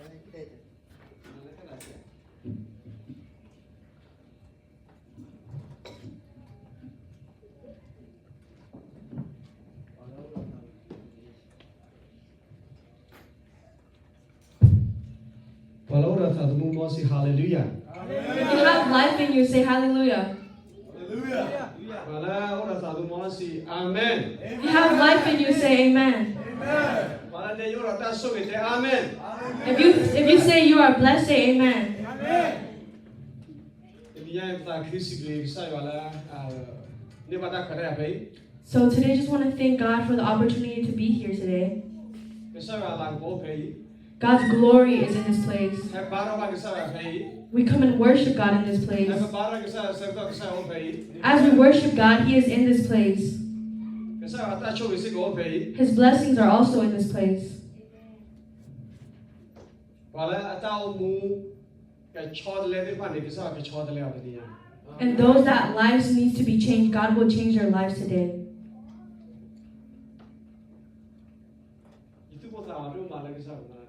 ပှၤလၢအိၣ်ဒီးသးသမူ မ်စံး Hallelujah. If you have life in you, say hallelujah. ပှၤလၢအိၣ်ဒီးသးသမူ မ်စံး Amen. If you have life in you, say amen. ပှၤလၢယအိၣ်ဒီးတၢ်ဆိၣ်ဂ့ၤ တဲ Amen. If you, if you say you are blessed, say amen. တနံၤညါအံၤ ပသးခုစံးဘျုးကစၢ်ယွၤလၢ န့ၢ်ဘၣ်တၢ်ခွဲးတၢ်ယာ်ဖဲအံၤ So today, just want to thank God for the opportunity to be here today. ကစၢ်ယွၤအလၤကပီၤအိၣ်ဖဲအံၤ God's glory is in this place. ဟဲဘါထီၣ်ဘၣ်ကစၢ်ယွၤဖဲအံၤ We come and worship God in this place. ဟဲဘါထီၣ်ကစၢ်ယွၤဆၢကတီၢ် ကစၢ်ယွၤအိၣ်ဖဲအံၤ As we worship God, He is in this place. ကစၢ်ယွၤတၢ်ဆိၣ်ဂ့ၤစ့ၢ်ကီးအိၣ်ဖဲအံၤ His blessings are also in this place. ပှၤလၢအတၢ်အိၣ်မူ ကဆီတလဲသ့ၣ်တဖၣ်န့ၣ် ကစၢ်ယွၤကဆီတလဲအီၤတနံၤညါ And those that lives needs to be changed, God will change their lives today. ယသူၣ်ပိၢ်သးဝးဒိၣ်မးလၢကစၢ်ယွၤမၤန့ၣ်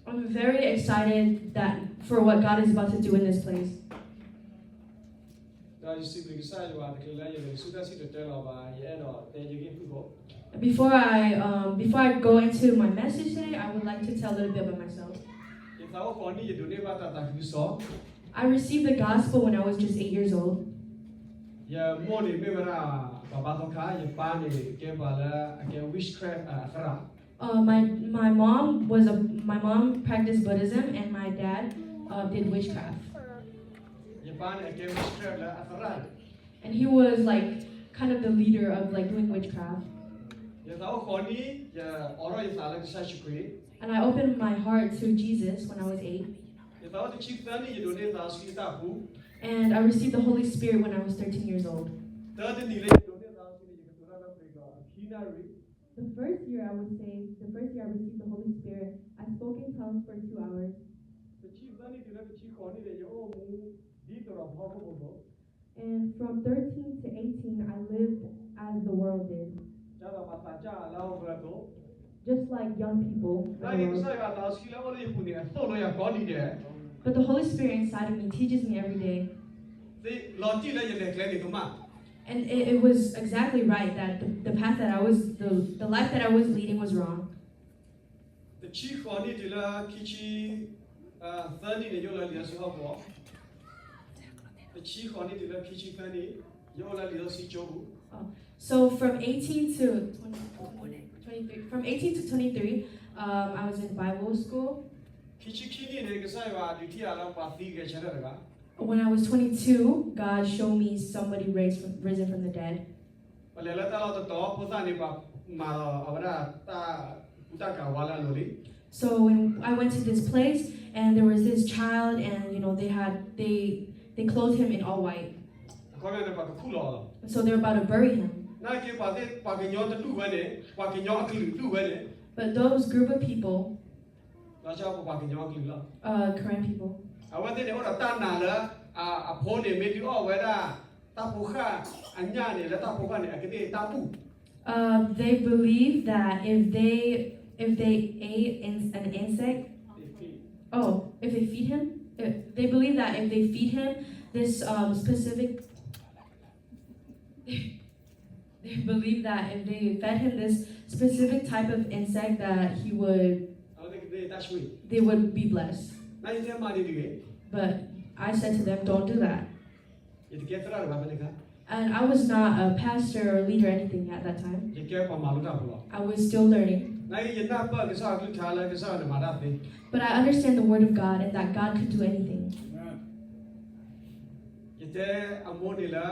I'm very excited that for what God is about to do in this place. ဒီးယစံးဘျုးကစၢ်ယွၤတချုးလၢယလဲၤဆူတၢ်စံၣ်တဲၤတဲလီၤဘၣ် ယအဲၣ်ဒိးတဲယဂ့ၢ်ဖုၣ်ကိာ် Before I, um, before I go into my message today, I would like to tell a little bit about myself. ယသးအိၣ်ဃိးနံၣ် ယဒိးန့ၢ်ဘၣ်တၢ်သးခုကစီၣ် I received the gospel when I was just eight years old. ယမိၢ်န့ၣ်မ့ၢ်ဝဲဒၣ် ပှၤဘါသီခါ ယပၢ်န့ၣ်ကဲပှၤလၢအကဲ witchcraft အသရၣ် Uh, my, my mom was a, my mom practiced Buddhism and my dad, uh, did witchcraft. ယပၢ်န့ၣ်အကဲ witchcraft လၢအသရၣ်န့ၣ် And he was like kind of the leader of like doing witchcraft. ယသးအိၣ်ဃိးနံၣ် ယအိးထီၣ်ယသးလၢကစၢ်ယ့ၣ်ၡူးခရံာ် And I opened my heart to Jesus when I was eight. ယသးအိၣ်တဆံသၢနံၣ် ယဒိးန့ၢ်သးစီဆှံအတၢ်အိၣ်ဖှိၣ် And I received the Holy Spirit when I was thirteen years old. သၢတနံၤလၢယဒိးန့ၢ်သးစီဆှံန့ၣ် ယကတိၤတၢ်လၢပှဲၤကီးခံနၣ်ရံၣ် The first year I was saved, the first year I received the Holy Spirit, I spoke in tongues for two hours. တဆံသၢနံၣ်တုၤလၢတဆံဃိးနံၣ်န့ၣ် ယအိၣ်မူဒ်သိးဒီးပှၤဟီၣ်ခိၣ်ဖိအသိး And from thirteen to eighteen, I lived as the world did. ဒ်သိးပှၤသးစၢ်လၢဟီၣ်ခိၣ်အသိး Just like young people in the world. သနာ်က့ကစၢ်ယွၤအသးစီဆှံလၢအိၣ်လၢယပူၤန့ၣ် အသိၣ်လိယၤကိးနံၤဒဲး But the Holy Spirit inside of me teaches me every day. လီၤတံၢ်လၢယလဲၤကျဲန့ၣ်ကမၣ် And it, it was exactly right that the, the path that I was, the, the life that I was leading was wrong. တဆံဃိးနံၣ်တုၤလၢခံဆံသၢနံၣ်န့ၣ် ယအိၣ်လၢလံာ်စီဆှံဟီၣ်ခိၣ် တဆံဃိးနံၣ်တုၤလၢခံဆံသၢနံၣ် ယအိၣ်လၢလံာ်စီဆှံကၠိပူၤ Oh, so from eighteen to twenty-three, from eighteen to twenty-three, um, I was in Bible school. ခံဆံခံနံၣ်န့ၣ် ကစၢ်ယွၤဒုးထံၣ်ယၤလၢပှၤသံဂဲၤဆၢထၢၣ်တဂၤ When I was twenty-two, God showed me somebody raised from, risen from the dead. ပလဲၤလၢတၢ်လီၢ်တတီၤ ဖိသၣ်န့ၣ် ပှၤမၤလီၤအဝဲဒၣ်တၢ်ကူတၢ်ကၤဝါလၢအလိၤလံ So when I went to this place and there was this child and you know they had they they clothed him in all white. အခီပညီန့ၣ် ပှၤကခူၣ်လီၤအီၤလီၤ So they're about to bury him. နာ်က့ပှၤသ့ၣ် ပှၤကညီတဒူၣ်ဝဲန့ၣ် ပှၤကညီအကလုာ်ဒူၣ်ဝဲန့ၣ် But those group of people လီၤဆီပှၤကညီအကလုာ်လီၤ uh, Karen people. အဝဲသ့ၣ်န့ၣ်အိၣ်ဒီးတၢ်နာ်လၢ အဖိန့ၣ်မ့ၢ်ဒုးအီၣ်ဝဲဒၣ် တၢ်ဖိဃၣ်အညၣ်န့ၣ် လၢတၢ်ဖိဃၣ်န့ၣ် အကန့ၢ်တၢ်ဘူၣ် Uh, they believe that if they if they ate in, an insect, oh, if they feed him, if, they believe that if they feed him this um, specific They believe that if they fed him this specific type of insect that he would, အဝဲသ့ၣ်ကန့ၢ်တၢ်ဆှံ they would be blessed. နာ်က့တဲမၤဒ်န့ၣ်တဂ့ၤ But I said to them, don't do that. ယတကဲသရၣ်တဂၤဖဲန့ၣ်အခါ And I was not a pastor or leader or anything at that time. ယကဲပှၤမၤလိတၢ်ဖိလီၤ I was still learning. နာ်က့ယနၢ်ပၢၢ်ကစၢ်ယွၤအကလုၢ်ကထါလၢကစၢ်ယွၤန့ၣ်မၤတၢ်သ့ But I understand the word of God and that God could do anything. ယတဲအမိၢ်န့ၣ်လၢ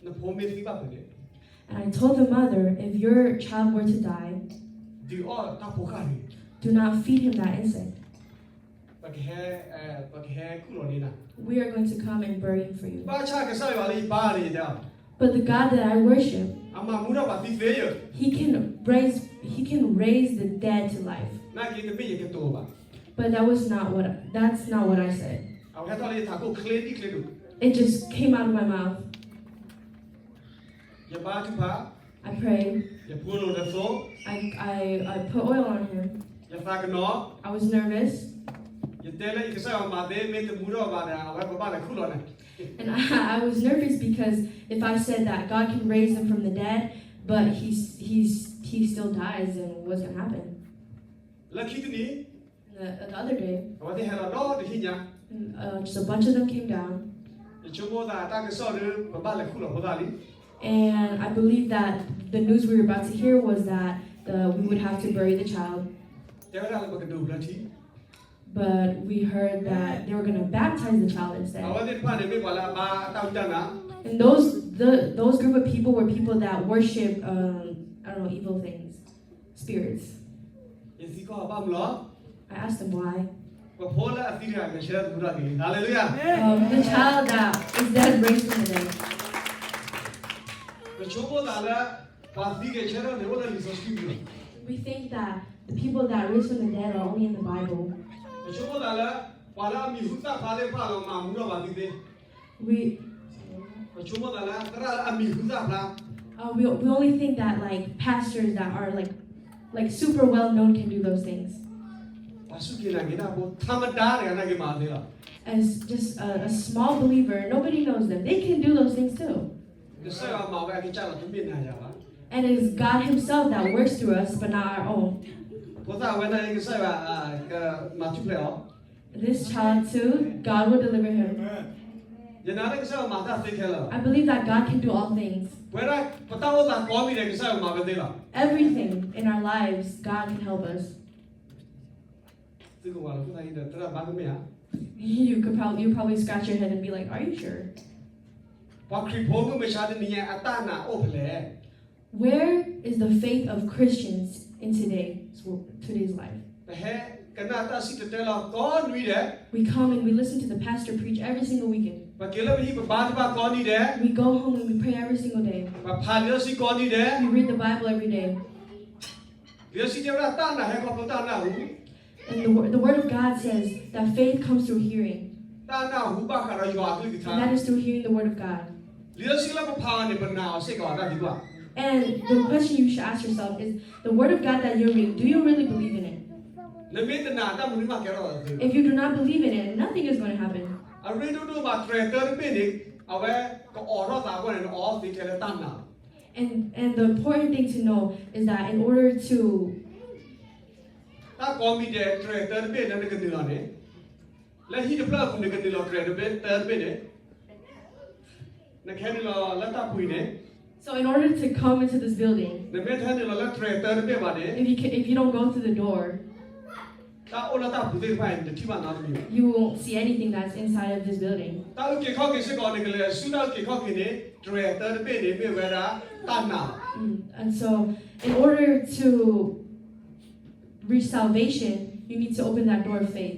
နဖိမ့ၢ်သံဘၣ်ဖဲန့ၣ် And I told the mother, if your child were to die, ဒုးအီၣ်တၢ်ဖိဃၣ်န့ၣ် do not feed him that insect. ပကဟဲ ပကဟဲခူၣ်လီၤန့ၢ်နၤ We are going to come and bury him for you. ဘၣ်ဆၣ်ကစၢ်ယွၤလၢယပၢ်န့ၣ်ယတဲ But the God that I worship, အမၤမူထီၣ်ပှၤသံသ့ယဲၢ် he can raise, he can raise the dead to life. နာ်က့တမ့ၢ်ယကတိၤဘၣ် But that was not what, that's not what I said. အဝဲဟဲထီၣ်လၢယထးခိၣ်ချ့ဒံၣ်ချ့ဒိၣ် It just came out of my mouth. ယဘါထုကဖၣ် I prayed. ယဖှူလိာ်နသိ I, I, I put oil on him. ယသးကနီၤ, I was nervous. ယတဲလၢယကစၢ်ယွၤမၤသ့ မ့ၢ်တမူထီၣ်ဘၣ်ဒီး အဝဲပဘၣ်လဲၤခူၣ်လီၤန့ၣ်. And I, I was nervous because if I said that God can raise them from the dead, but he's, he's, he still dies, then what's going to happen? လၢခံတနံၤ, And the, the other day, အဝဲသ့ၣ်ဟဲလီၤဒီတဟံၣ်ညါ, and, uh, just a bunch of them came down. ယဆိကမိၣ်သးတၢ်ကစီၣ်ဒီး ပဘၣ်လဲၤခူၣ်လီၤဖိသၣ်လံ. And I believe that the news we were about to hear was that the, we would have to bury the child. တဲဝဲဒၣ်လၢပကဒိးဘျၢထံ But we heard that they were going to baptize the child instead. အဝဲသ့ၣ်တဖၣ်န့ၣ်မ့ၢ်ပှၤလၢအဘါတၢ်ဝံတၢ်နါ And those, the, those group of people were people that worship, um, I don't know, evil things, spirits. ယသံကွၢ်ဘၣ်မနုၤလီၤ. I asked them why. ပဖိလၢအသံတဂၤ ကဆှၢတၢ်သမူထီၣ်က့ၤလံ. Hallelujah. Um, the child that is dead raised from the dead. ပဆိကမိၣ်သးလၢ ပှၤသံကဆှၢထီၣ်န့ၣ် အိၣ်လၢလံာ်စီဆှံပူၤလီၤ. We think that the people that raised from the dead are only in the Bible. ပဆိကမိၣ်သးလၢ ပှၤလၢအမံၤဟူသၣ်ဖျါသ့ၣ်တဖၣ်လီၤ မၤမူထီၣ်ပှၤသံသ့. We ပဆိကမိၣ်သးလၢ သရၣ်လၢအမံၤဟူသၣ်ဖျါ Uh, we, we only think that, like, pastors that are, like, like, super well known can do those things. ပှၤစူၢ်က့ၤနာ်က့ၤတၢ်ဖိ ထါမဒါတဂၤနာ်က့ၤမၤသ့လီၤ. As just a, a small believer, nobody knows them. They can do those things too. ကစၢ်ယွၤမၤဝဲအကစၢ်လီၤ တမ့ၢ်နၤယၤဘၣ်. And it is God himself that works through us, but not our own. ဖိသၣ်ဝဲန့ၣ် ကစၢ်ယွၤ ကမၤထူၣ်ဖျဲးအီၤ This child too, God will deliver him. ယနာ်လၢကစၢ်ယွၤမၤတၢ်သ့ခဲလၢာ်လီၤ. I believe that God can do all things. ပဝဲဒၣ်ပတၢ်အိၣ်သးကိးမံၤဒဲး ကစၢ်ယွၤမၤဝဲသ့လီၤ. Everything in our lives, God can help us. သုကဝၤလီၤ ဖိသၣ်အံၤဒီး သရၣ်ဘါကမ့ၢ်ဧါ. You could probably, you probably scratch your head and be like, are you sure? ပှၤခရံာ်ဖိမုၢ်မဆါတနံၤညါ အတၢ်နာ်အိၣ်ဖဲလဲၣ်. Where is the faith of Christians in today's, today's life? ပဟဲကနၣ်တၢ်စံၣ်တဲၤတဲလီၤကိးနွံဒဲး. We come and we listen to the pastor preach every single weekend. ပက့ၤလၢပဟံၣ်ပဘါတဘၣ်ကိးနွံဒဲး. We go home and we pray every single day. ပဖးလံာ်စီဆှံကိးနွံဒဲး. We read the Bible every day. လံာ်စီဆှံတဲဝဲဒၣ်တၢ်နာ်ဟဲခီဖျိတၢ်နၢ်ဟူ And the, wo- the word of God says that faith comes through hearing. တၢ်နၢ်ဟူဘၣ်ဃးဒီးယွၤအကလုၢ်ကထါ And that is through hearing the word of God. လံာ်စီဆှံလၢပဖးအီၤန့ၣ် ပနာ်အီၤစ့ၢ်ကီးတၢ်သံကွၢ် And the question you should ask yourself is, the word of God that you're reading, do you really believe in it? နမ့ၢ်တနာ်တၢ်မနုၤမးကဲထီၣ်သးသ့ If you do not believe in it, nothing is going to happen. အရ့ဒိၣ်ဒိၣ်မး တြဲၤတၢတဘ့ၣ်န့ၣ် အဝဲကအိးထီၣ်သးအဂီၢ်န့ၣ် နအိးသ့ထဲလၢတၢ်နာ် And, and the important thing to know is that in order to တၢ်ကိးမံၤဒဲး တြဲၤတၢတဘ့ၣ်လၢနကနုာ်လီၤန့ၣ် လၢဟံၣ်တဖျၢၣ်အပူၤန့ၣ် ကနုာ်လီၤတြဲၤတဘ့ၣ် တၢတဘ့ၣ်န့ၣ် နကဟဲနုာ်လီၤလၢတၢ်ပူၤအံၤန့ၣ် So in order to come into this building, နမ့ၢ်တဟဲနုာ်လီၤလၢတြဲၤတၢတဘ့ၣ်ဘၣ်န့ၣ် if you can, if you don't go through the door, တၢ်အိၣ်လၢတၢ်ပူၤသ့ၣ်တဖၣ်အံၤ နတထံၣ်ဘၣ်နီတမံၤဘၣ် you won't see anything that's inside of this building. တၢ်အုၣ်က့ၤခီၣ်က့ၤစ့ၢ်ကီးန့ၣ် ကလဲၤဆူတၢ်အုၣ်က့ၤခီၣ်က့ၤန့ၣ် တြဲၤတၢတဘ့ၣ်န့ၣ် မ့ၢ်ဝဲဒၣ်တၢ်နာ်လီၤ Mm, and so, in order to reach salvation, you need to open that door of faith,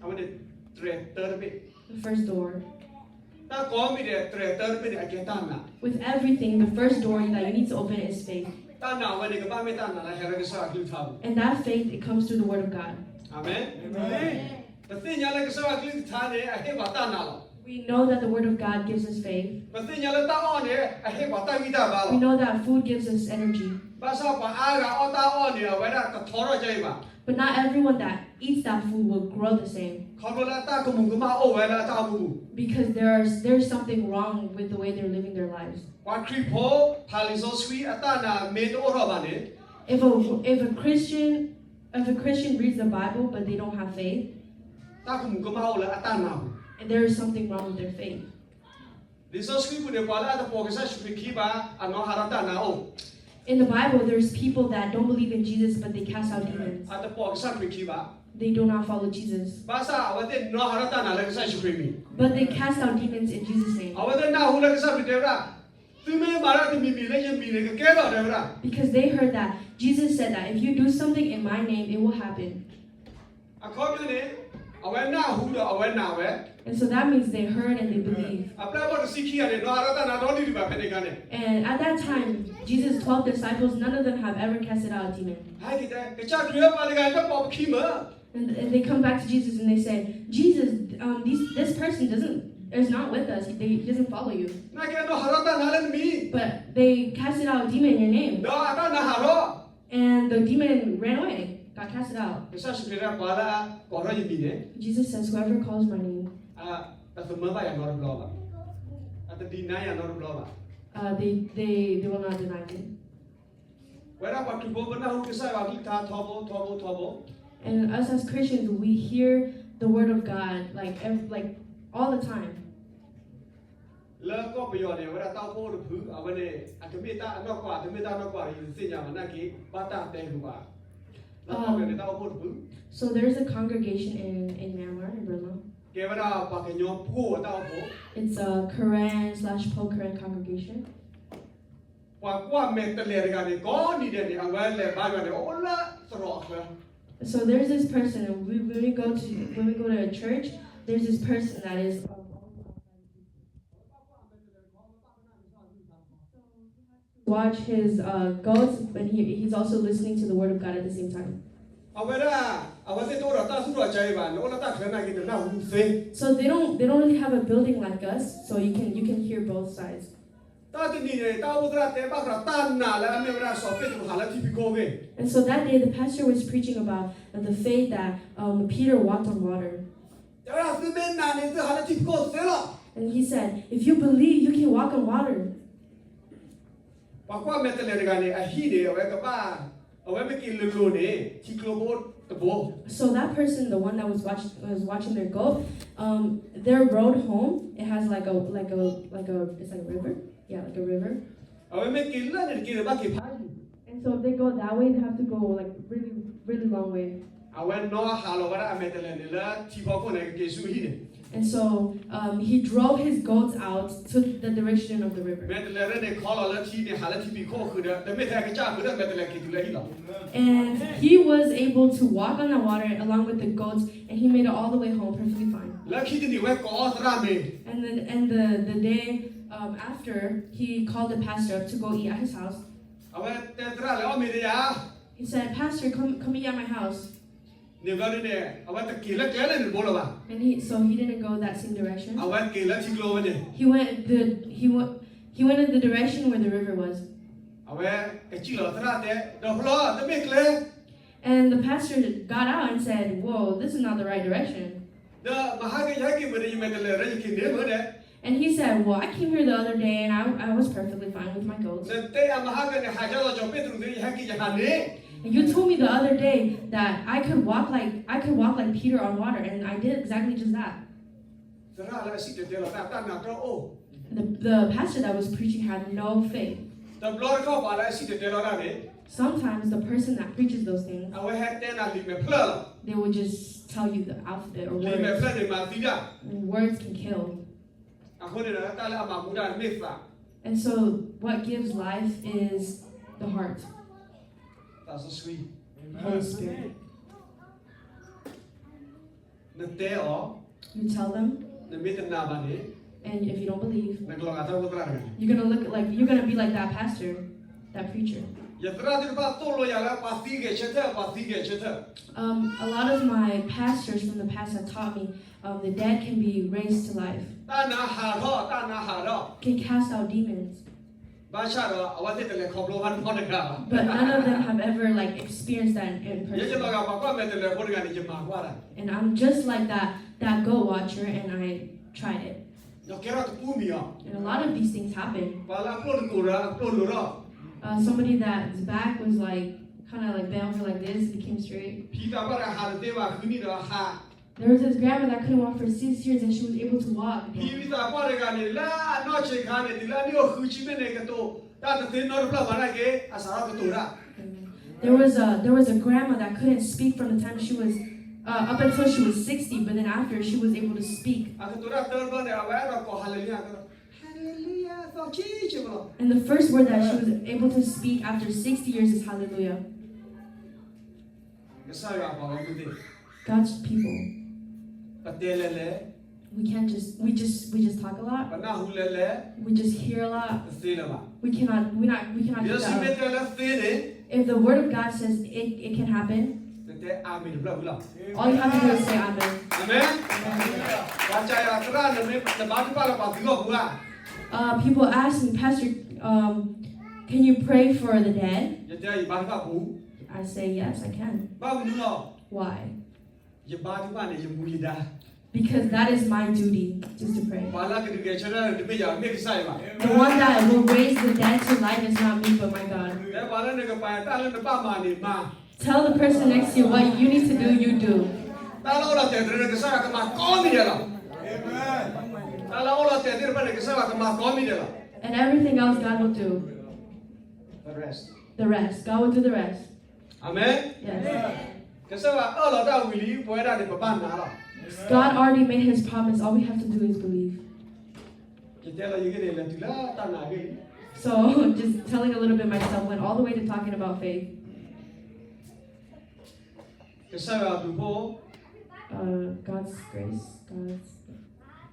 အဝဲန့ၣ် တြဲၤတၢတဘ့ၣ် the first door. တၢ်ကိးမံၤဒဲး တြဲၤတၢတဘ့ၣ်န့ၣ် အကဲတၢ်နာ် With everything, the first door that you need to open is faith. တၢ်နာ်ဝဲန့ၣ် ကဘၣ်မ့ၢ်တၢ်နာ်လၢဟဲလၢကစၢ်ယွၤအကလုၢ်ကထါပူၤ And that faith, it comes through the word of God. အၤမ့ၣ် Amen. ပသ့ၣ်ညါလၢကစၢ်ယွၤအကလုၢ်ကထါန့ၣ် အဟ့ၣ်ပှၤတၢ်နာ်လီၤ We know that the word of God gives us faith. ပသ့ၣ်ညါလၢတၢ်အီၣ်န့ၣ် အဟ့ၣ်ပှၤတၢ်ဂံၢ်တၢ်ဘါလီၤ We know that food gives us energy. ဘၣ်ဆၣ်ပှၤအါဂၤအီၣ်တၢ်အီၣ်န့ၣ် အဝဲဒၣ်တထီထီၣ်ကဲအံၤဘၣ် But not everyone that eats that food will grow the same. ခီဖျိလၢတၢ်ကမူၤကမၣ်အိၣ်ဝဲလၢအတၢ်အိၣ်မူပူၤ Because there are, there's something wrong with the way they're living their lives. ပှၤခရံာ်ဖိ ဖးလံာ်စီဆှံအတၢ်နာ်မ့ၢ်တအိၣ်ထီၣ်ဘၣ်န့ၣ် If a, if a Christian, if a Christian reads the Bible but they don't have faith, တၢ်ကမူၤကမၣ်အိၣ်လၢအတၢ်နာ်ပူၤ there is something wrong with their faith. လံာ်စီဆှံပူၤန့ၣ် ပှၤလၢအတပိာ်ကစၢ်ယ့ၣ်ၡူးခရံာ်ခံဘၣ် အနီၢ်ဟးထီၣ်တၢ်နာ်အိၣ် In the Bible, there's people that don't believe in Jesus but they cast out demons. အတပိာ်ကစၢ်ခရံာ်ခံဘၣ် They do not follow Jesus. ဘၣ်ဆၣ်အဝဲသ့ၣ်နီၢ်ဟးထီၣ်တၢ်နာ်လၢကစၢ်ယ့ၣ်ၡူးခရံာ်မံၤ But they cast out demons in Jesus' name. အဝဲသ့ၣ်နၢ်ဟူလၢကစၢ်ခရံာ်တဲဝဲဒၣ် သုမ့ၢ်မၤတၢ်တမံၤမံၤလၢယမံၤန့ၣ် ကကဲထီၣ်တဲဝဲဒၣ် Because they heard that Jesus said that if you do something in my name, it will happen. အခီပညီန့ၣ် အဝဲနၢ်ဟူဒီးအဝဲနာ်ဝဲ And so that means they heard and they believe. အပျဲၢ်အဘီၣ်တဆံခံဂၤန့ၣ် နီၢ်ဟးထီၣ်တၢ်နာ်ဒီဒံးဒံးဘၣ်ဖဲန့ၣ်အခါန့ၣ် And at that time, Jesus' twelve disciples, none of them have ever casted out a demon. ဟဲက့ၤတဲ ကစၢ်ခရံာ်ဧၢ ပှၤတဂၤအံၤတပိာ်ပခံမၢ် And, and they come back to Jesus and they say, Jesus, um, these, this person doesn't, is not with us. He, they, he doesn't follow you. နာ်က့နီၢ်ဟးထီၣ်တၢ်နာ်လၢနမံၤ But they casted out a demon in your name. ဒီးအတၢ်နာ်ဟးထီၣ် And the demon ran away. got cast out. ကစၢ်ယ့ၣ်ၡူးခရံာ်တဲ ပှၤလၢအကိးထီၣ်ယမံၤန့ၣ်, Jesus says, whoever calls my name, အတသမၢဘၣ်ယၤနီတဘျီဘၣ်, အတဒံးနါယၤနီတဘျီဘၣ်. Uh, they, they, they will not deny me. ဝဲဒၣ်ပှၤခရံာ်ဖိပနၢ်ဟူကစၢ်ယွၤအကလုၢ်ကထါထီဘိထီဘိထီဘိ. And us as Christians, we hear the word of God like every, like all the time. လၢကီၢ်ပယီၤန့ၣ် အဝဲဒၣ်တၢ်အိၣ်ဖှိၣ်တဖု အဝဲန့ၣ် အတမ့ၢ်တၢ်အနီၢ်ကွၢ် တမ့ၢ်တၢ်နီၢ်ကွၢ် ယတသ့ၣ်ညါဘၣ်နာ်က့ ဘၣ်တၢ်တဲဃုာ်ဘၣ်. လၢကီၢ်ပယီၤန့ၣ် တၢ်အိၣ်ဖှိၣ်တဖု So there's a congregation in, in Myanmar, in Burma. ကဲဝဲဒၣ်ပှၤကညီဖိအတၢ်အိၣ်ဖှိၣ်. It's a Karen slash Pro-Karen congregation. ပှၤကွၢ်မဲာ်တဲးလဲးတဂၤန့ၣ် ကိးနံၤဒဲးန့ၣ် အဝဲလဲၤဘါယွၤန့ၣ် အိၣ်လၢသရိာ်အချၢ. So there's this person, and we, when we go to when we go to a church, there's this person that is watch his uh, goats, and he, he's also listening to the word of God at the same time. အဝဲဒၣ် အဝဲသ့ၣ်တအိၣ်ဒီးတၢ်သူၣ်ထီၣ်ကါအံၤဘၣ်, နအိၣ်လၢတၢ်ချၢနာ်က့ နနၢ်ဟူသ့. So they don't they don't really have a building like us, so you can you can hear both sides. တၢ်တနံၤန့ၣ် တၢ်အိၣ်ဖှိၣ်သရၣ်တဲဘၣ်ဃးတၢ်နာ်လၢအမ့ၢ်ဝဲဒၣ်စီၤပ့းတရူးဟးလၢထံဖံးခိၣ်အဂ့ၢ်. And so that day the pastor was preaching about uh, the faith that um, Peter walked on water. တဲဝဲဒၣ်သုမ့ၢ်နာ်န့ၣ် သုဟးလၢထံဖံးခိၣ်သ့လီၤ. And he said, if you believe, you can walk on water. ပှၤကွၢ်မဲာ်တဲးလဲးတဂၤန့ၣ် အဟံၣ်န့ၣ် အဝဲကဘၣ် အဝဲမ့ၢ်က့ၤလိၤလိၤန့ၣ် ထံကျိဖိတဘိ So that person, the one that was watch was watching their goat, um, their road home, it has like a like a like a it's like a river, yeah, like a river. အဝဲမ့ၢ်က့ၤလၢန့ၣ်တက့ၢ်န့ၣ် ဘၣ်က့ၤဖးယံၤ And so if they go that way, they have to go like really really long way. အဝဲနီၢ်ဟးလီၤဝဲဒၣ်အမဲာ်တဲးလဲးန့ၣ်လၢထံဖီခိၣ်န့ၣ် က့ၤဆူဟံၣ်န့ၣ် And so um, he drove his goats out to the direction of the river. မဲာ်တဲးလဲးန့ၣ် ခီလီၤလၢထံန့ၣ် ဟးလၢထံဖံးခိၣ်ဃုာ်ဒီး တမ့ၢ်ထဲကစၢ်ဃုာ်ဒီး မဲာ်တဲးလဲးက့ၤတုၤလၢဟံၣ်လီၤ. And he was able to walk on the water along with the goats, and he made it all the way home perfectly fine. လၢခံတနံၤဝဲကိးအီၣ်သရၣ်မ့ၤ And then and the, the day um, after, he called the pastor up to go eat at his house. အဝဲတဲသရၣ်လဲၤအီၣ်မ့ၤဒီးယၤ He said, Pastor, come, come eat at my house. န့ၣ်ဘျီဒ်န့ၣ် အဝဲတက့ၤလၢကျဲလၢန့ၣ်တဘိလၢၤဘၣ်. And he, so he didn't go that same direction. အဝဲက့ၤလၢထံကျိဝဲန့ၣ် He went the, he went, he went in the direction where the river was. အဝဲကစံၣ်လီၤသရၣ်တဲ ဒီးဖျီ တမ့ၢ်ကျဲ And the pastor got out and said, whoa, this is not the right direction. ဒီးမဟါကယဟဲက့ၤဝဲဒီး ယမဲာ်တဲးလဲးရၢယက့ၤန့ၣ်မ့ၢ်ဒဲး And he said, well, I came here the other day and I, I was perfectly fine with my goats. နတဲယၤမဟါကန့ၣ် ဟးယါလီၤစီၤပ့းတရူးသ့ ယဟဲက့ၤယဟးန့ၣ် And you told me the other day that I could walk like I could walk like Peter on water, and I did exactly just that. သရၣ်လၢအစံၣ်တဲၤတဲလီၤတၢ် တၢ်နာ်တအိၣ် The, the pastor that was preaching had no faith. တဘျီတခီၣ်ပှၤလၢအစံၣ်တဲၤတဲလီၤတၢ်န့ၣ် Sometimes the person that preaches those things, အဝဲဟဲတဲနၤလံာ်မဲာ်ဖျၢၣ်လီၤ. They will just tell you the alphabet or words. လံာ်မဲာ်ဖျၢၣ်န့ၣ်မၤသံတၢ် And words can kill. အဃိန့ၣ်ဒီး တၢ်လၢအမၤမူတၢ်မ့ၢ်သး And so what gives life is the heart, သးစီဆှံ Holy Spirit. နတဲအီၤ You tell them, နမ့ၢ်တနာ်ဘၣ်န့ၣ် and if you don't believe, နကလီၤဂာ်တၢ်အိၣ်ဖှိၣ်သရၣ်တဂၤန့ၣ် you're gonna look like you're gonna be like that pastor, that preacher. ယသရၣ်သ့ၣ်တဖၣ်သိၣ်လိယၤလၢ ပှၤသံဂဲၤဆၢထၢၣ် ပှၤသံဂဲၤဆၢထၢၣ် Um, a lot of my pastors from the past have taught me um, the dead can be raised to life, တၢ်နါဟးထီၣ် တၢ်နါဟးထီၣ် can cast out demons. ဘၣ်ဆၣ်ဒီး အဝဲသ့ၣ်တလဲၤခီဖျိဘၣ်နီတဂၤဘၣ်. But none of them have ever like experienced that in ယဲယလီၤဂာ် person. ပှၤကွၢ်မဲာ်တဲးလဲးဖိတဂၤန့ၣ် ယမၤကွၢ်တၢ် And I'm just like that that goat watcher, and I tried it. ဒီးကဲထီၣ်တပူၤမံၤအီၤ And a lot of these things happen. ပှၤလၢအကျိၣ်တကိၤဒီး အကျိၣ်လိၤထီၣ် Uh, somebody that's back was like kind of like bent over like this, became straight. ဖံသးပှၢ်တဂၤဟးတသ့ဘၣ် ဃုနံၣ်ဒီးဟး There was this grandma that couldn't walk for six years, and she was able to walk. ဖံသးပှၢ်တဂၤန့ၣ် လၢအနီၢ်ဆံးခါန့ၣ် တုၤလၢအနံၣ်အိၣ်ဃုဆံမ့ၢ်န့ၣ် ကတိၤတၢ်တသ့နီတဖျၢၣ်ဘၣ်နာ်က့ အစးထီၣ်ကတိၤတၢ် There was a there was a grandma that couldn't speak from the time she was uh, up until she was sixty, but then after she was able to speak. အကတိၤတၢ်တၢတဖျၢၣ်န့ၣ် အဝဲအဲၣ်ဒိးကိး hallelujah ကတိၤ hallelujah သီခံဆံမးလီၤ And the first word that she was able to speak after sixty years is hallelujah. ကစၢ်ယွၤအပှၤဂီၢ်မုၢ်သ့ၣ် God's people. ပတဲလဲၤလဲၤ We can't just we just we just talk a lot. ပနၢ်ဟူလဲၤလဲၤ We just hear a lot. တသ့လၢၤဘၣ် We cannot we not we cannot do that. ယဲစံးမ့ၢ်တဲလၢသ့န့ၣ် If the word of God says it, it can happen, နတဲ amen တဖျၢၣ်ဝံၤလီၤ all you have to do is say amen. Amen. ပှၤစံးယၤ သရၣ် နမ့ၢ်နဘါထုကဖၣ်လၢပှၤသံဂီၢ်ပူၤဧါ Uh, people ask me, Pastor, um, can you pray for the dead? ယတဲ ယဘါထုကဖၣ်ပူၤ I say, "Yes, I can." ဘၣ်မနုၤလီၤ. Why? ယဘါထုကဖၣ်န့ၣ် ယမူယဒါ. Because that is my duty, just to pray. ပှၤလၢကဒုးဂဲၤဆၢထၢၣ်တမ့ၢ်ယၤ, မ့ၢ်ကစၢ်ယွၤဘၣ်. The one that will raise the dead to life is not me, but my God. တဲပှၤလၢနကပၤတၢ်လၢနဘၣ်မၤန့ၣ်မၤ. Tell the person next to you what you need to do, you do. တၢ်လၢအိၣ်ဒီးတဲာ်တရၢန့ၣ် ကစၢ်ယွၤကမၤကိးမံၤဒဲးလီၤ. တၢ်လၢအိၣ်ဒီးတဲာ်သ့ၣ်တဖၣ်န့ၣ် ကစၢ်ယွၤကမၤကိးမံၤဒဲးလီၤ. And everything else God will do. The rest. The rest. God will do the rest. အၤမ့ၣ်. Yes. ကစၢ်ယွၤအၢၣ်လီၤတၢ်ဝံၤလံ, ပဝဲဒၣ်န့ၣ် ပဘၣ်နာ်လီၤ. God already made his promise. All we have to do is believe. ယတဲလီၤယဂ့ၢ်န့ၣ် လဲၤတုၤလၢတၢ်နာ်ဂ့ၢ်လံ. So, just telling a little bit myself, went all the way to talking about faith. ကစၢ်ယွၤအဘျုးအဖှိၣ်, Uh, God's grace, God's,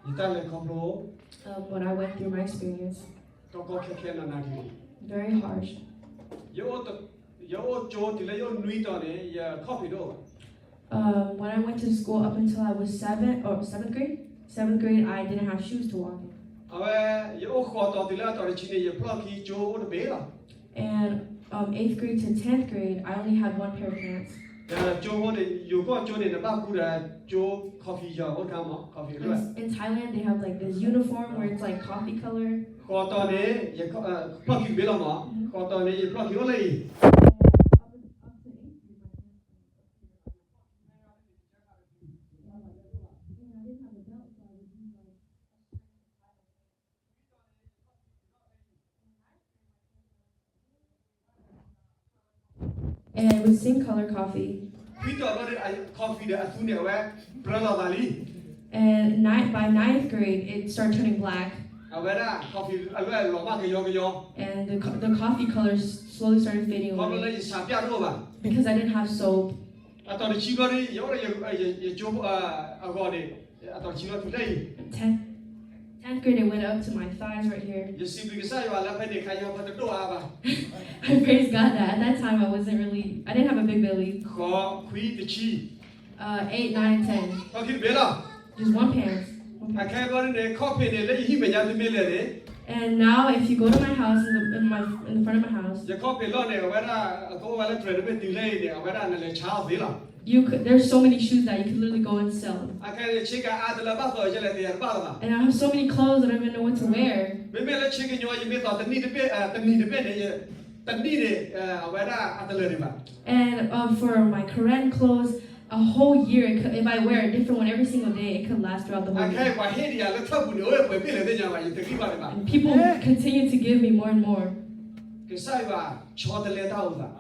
ယတၢ်လဲၤခီဖျိ, um, what I went through, my experience, ကီကီခဲခဲနးနးဒ်န့ၣ်, very harsh. ယအိၣ်ကၠိတုၤလၢယအိၣ်နွံတီၤန့ၣ် ယခီၣ်ဖံးတအိၣ်ဘၣ်. Um, when I went to school up until I was seven, or seventh grade, seventh grade, I didn't have shoes to walk in. အဝဲ ယအိၣ်ဃိးတီၤတုၤလၢအတီၤတဆံန့ၣ် ယဖျီၣ်ခံကၠိအိၣ်တဘ့ၣ်လီၤ. And, um, eighth grade to tenth grade, I only had one pair of pants. ကၠိဖိန့ၣ် ယိၤကီၢ်ကၠိန့ၣ် နဘၣ်ကူဒီးကၠိcoffee, ယိၤအိၣ်တခါမး coffee တရၢၣ်. In Thailand, they have like this uniform where it's like coffee color. ဃိးတီၤန့ၣ် ယဖျီၣ်ခံတဘ့ၣ်လီၤမး, ဃိးတီၤန့ၣ် ယဖျီၣ်ခံအိၣ်လၢအံၤ And it was same color coffee. ခွံတီၤဘျီဒီး coffee ဒီးအသူန့ၣ် အဝဲပြၢလီၤသးလံ. And ninth, by ninth grade, it started turning black. အဝဲဒၣ် coffee အလွဲၢ်လီၤမၢ်ကယီကယီ, And the, co- the coffee color s- slowly started fading ခီဖျိလၢ away ယဆးပျၢ်တအိၣ်ဘၣ်. because I didn't have soap. အတီၤတဆံဘျီဒီး ယအိၣ်ဒီးယကၠိဖိအဂီၤန့ၣ်, အတီၤတဆံဘျီတုၤလၢအံၤ Tenth, tenth grade, it went up to my thighs right here. ယစံးဘျုးကစၢ်ယွၤလၢဖဲန့ၣ်အခါ ယဟီၣ်ဖီတဒိၣ်အါဘၣ်. I praise God that at that time I wasn't really, I didn't have a big belly. ဃိး, ခွံ, တဆံ, Uh, eight, nine, and ten. ဖျီၣ်ခံတဘ့ၣ်လီၤ. Just one pants. One pants. အခဲအံၤန့ၣ် ခီၣ်ဖံးန့ၣ် လၢယဟံၣ်မဲာ်ညါတမ့ၢ်လဲၣ်န့ၣ်, And now, if you go to my house, in the, in my, in the front of my house, ယခီၣ်ဖံးလီၢ်န့ၣ် အဝဲဒၣ် အကအိၣ်ဝဲလၢတြဲၤတဘ့ၣ်တုၤလၢအံၤန့ၣ် အဝဲဒၣ်နလဲၤဆါအီၤသ့လီၤ. you could, there's so many shoes that you could literally go and sell them. အခဲအံၤ ဆ့ကၤအါတလၢဘၣ်သီးယဲလဲၣ် သ့ၣ်ညါတဘၣ်လီၤဘၣ်. And I have so many clothes that I don't even know what to wear. မ့မ့ၢ်လၢဆ့ကညိ ယမ့ၢ်သိးတနံၣ်တဘ့ၣ်, တနံၣ်တဘ့ၣ်န့ၣ်, တနံၣ်န့ၣ် အဝဲဒၣ်အတလၢာ်ဒံးဘၣ်. And, uh, for my Karen clothes, a whole year, it could, if I wear a different one every single day, it could last throughout the whole year. အခဲအံၤ ပှၤဟ့ၣ်ဒံးယၤလၢထၢၣ်ပူၤန့ၣ် အိၣ်ဝဲပှဲၤဘ့ၣ်လၢသ့ၣ်ညါဘၣ်, ယတဂံၢ်ဘၣ်ဒံးဘၣ်. And people continue to give me more and more. ကစၢ်ယွၤဆီတလဲတၢ်အိၣ်သး.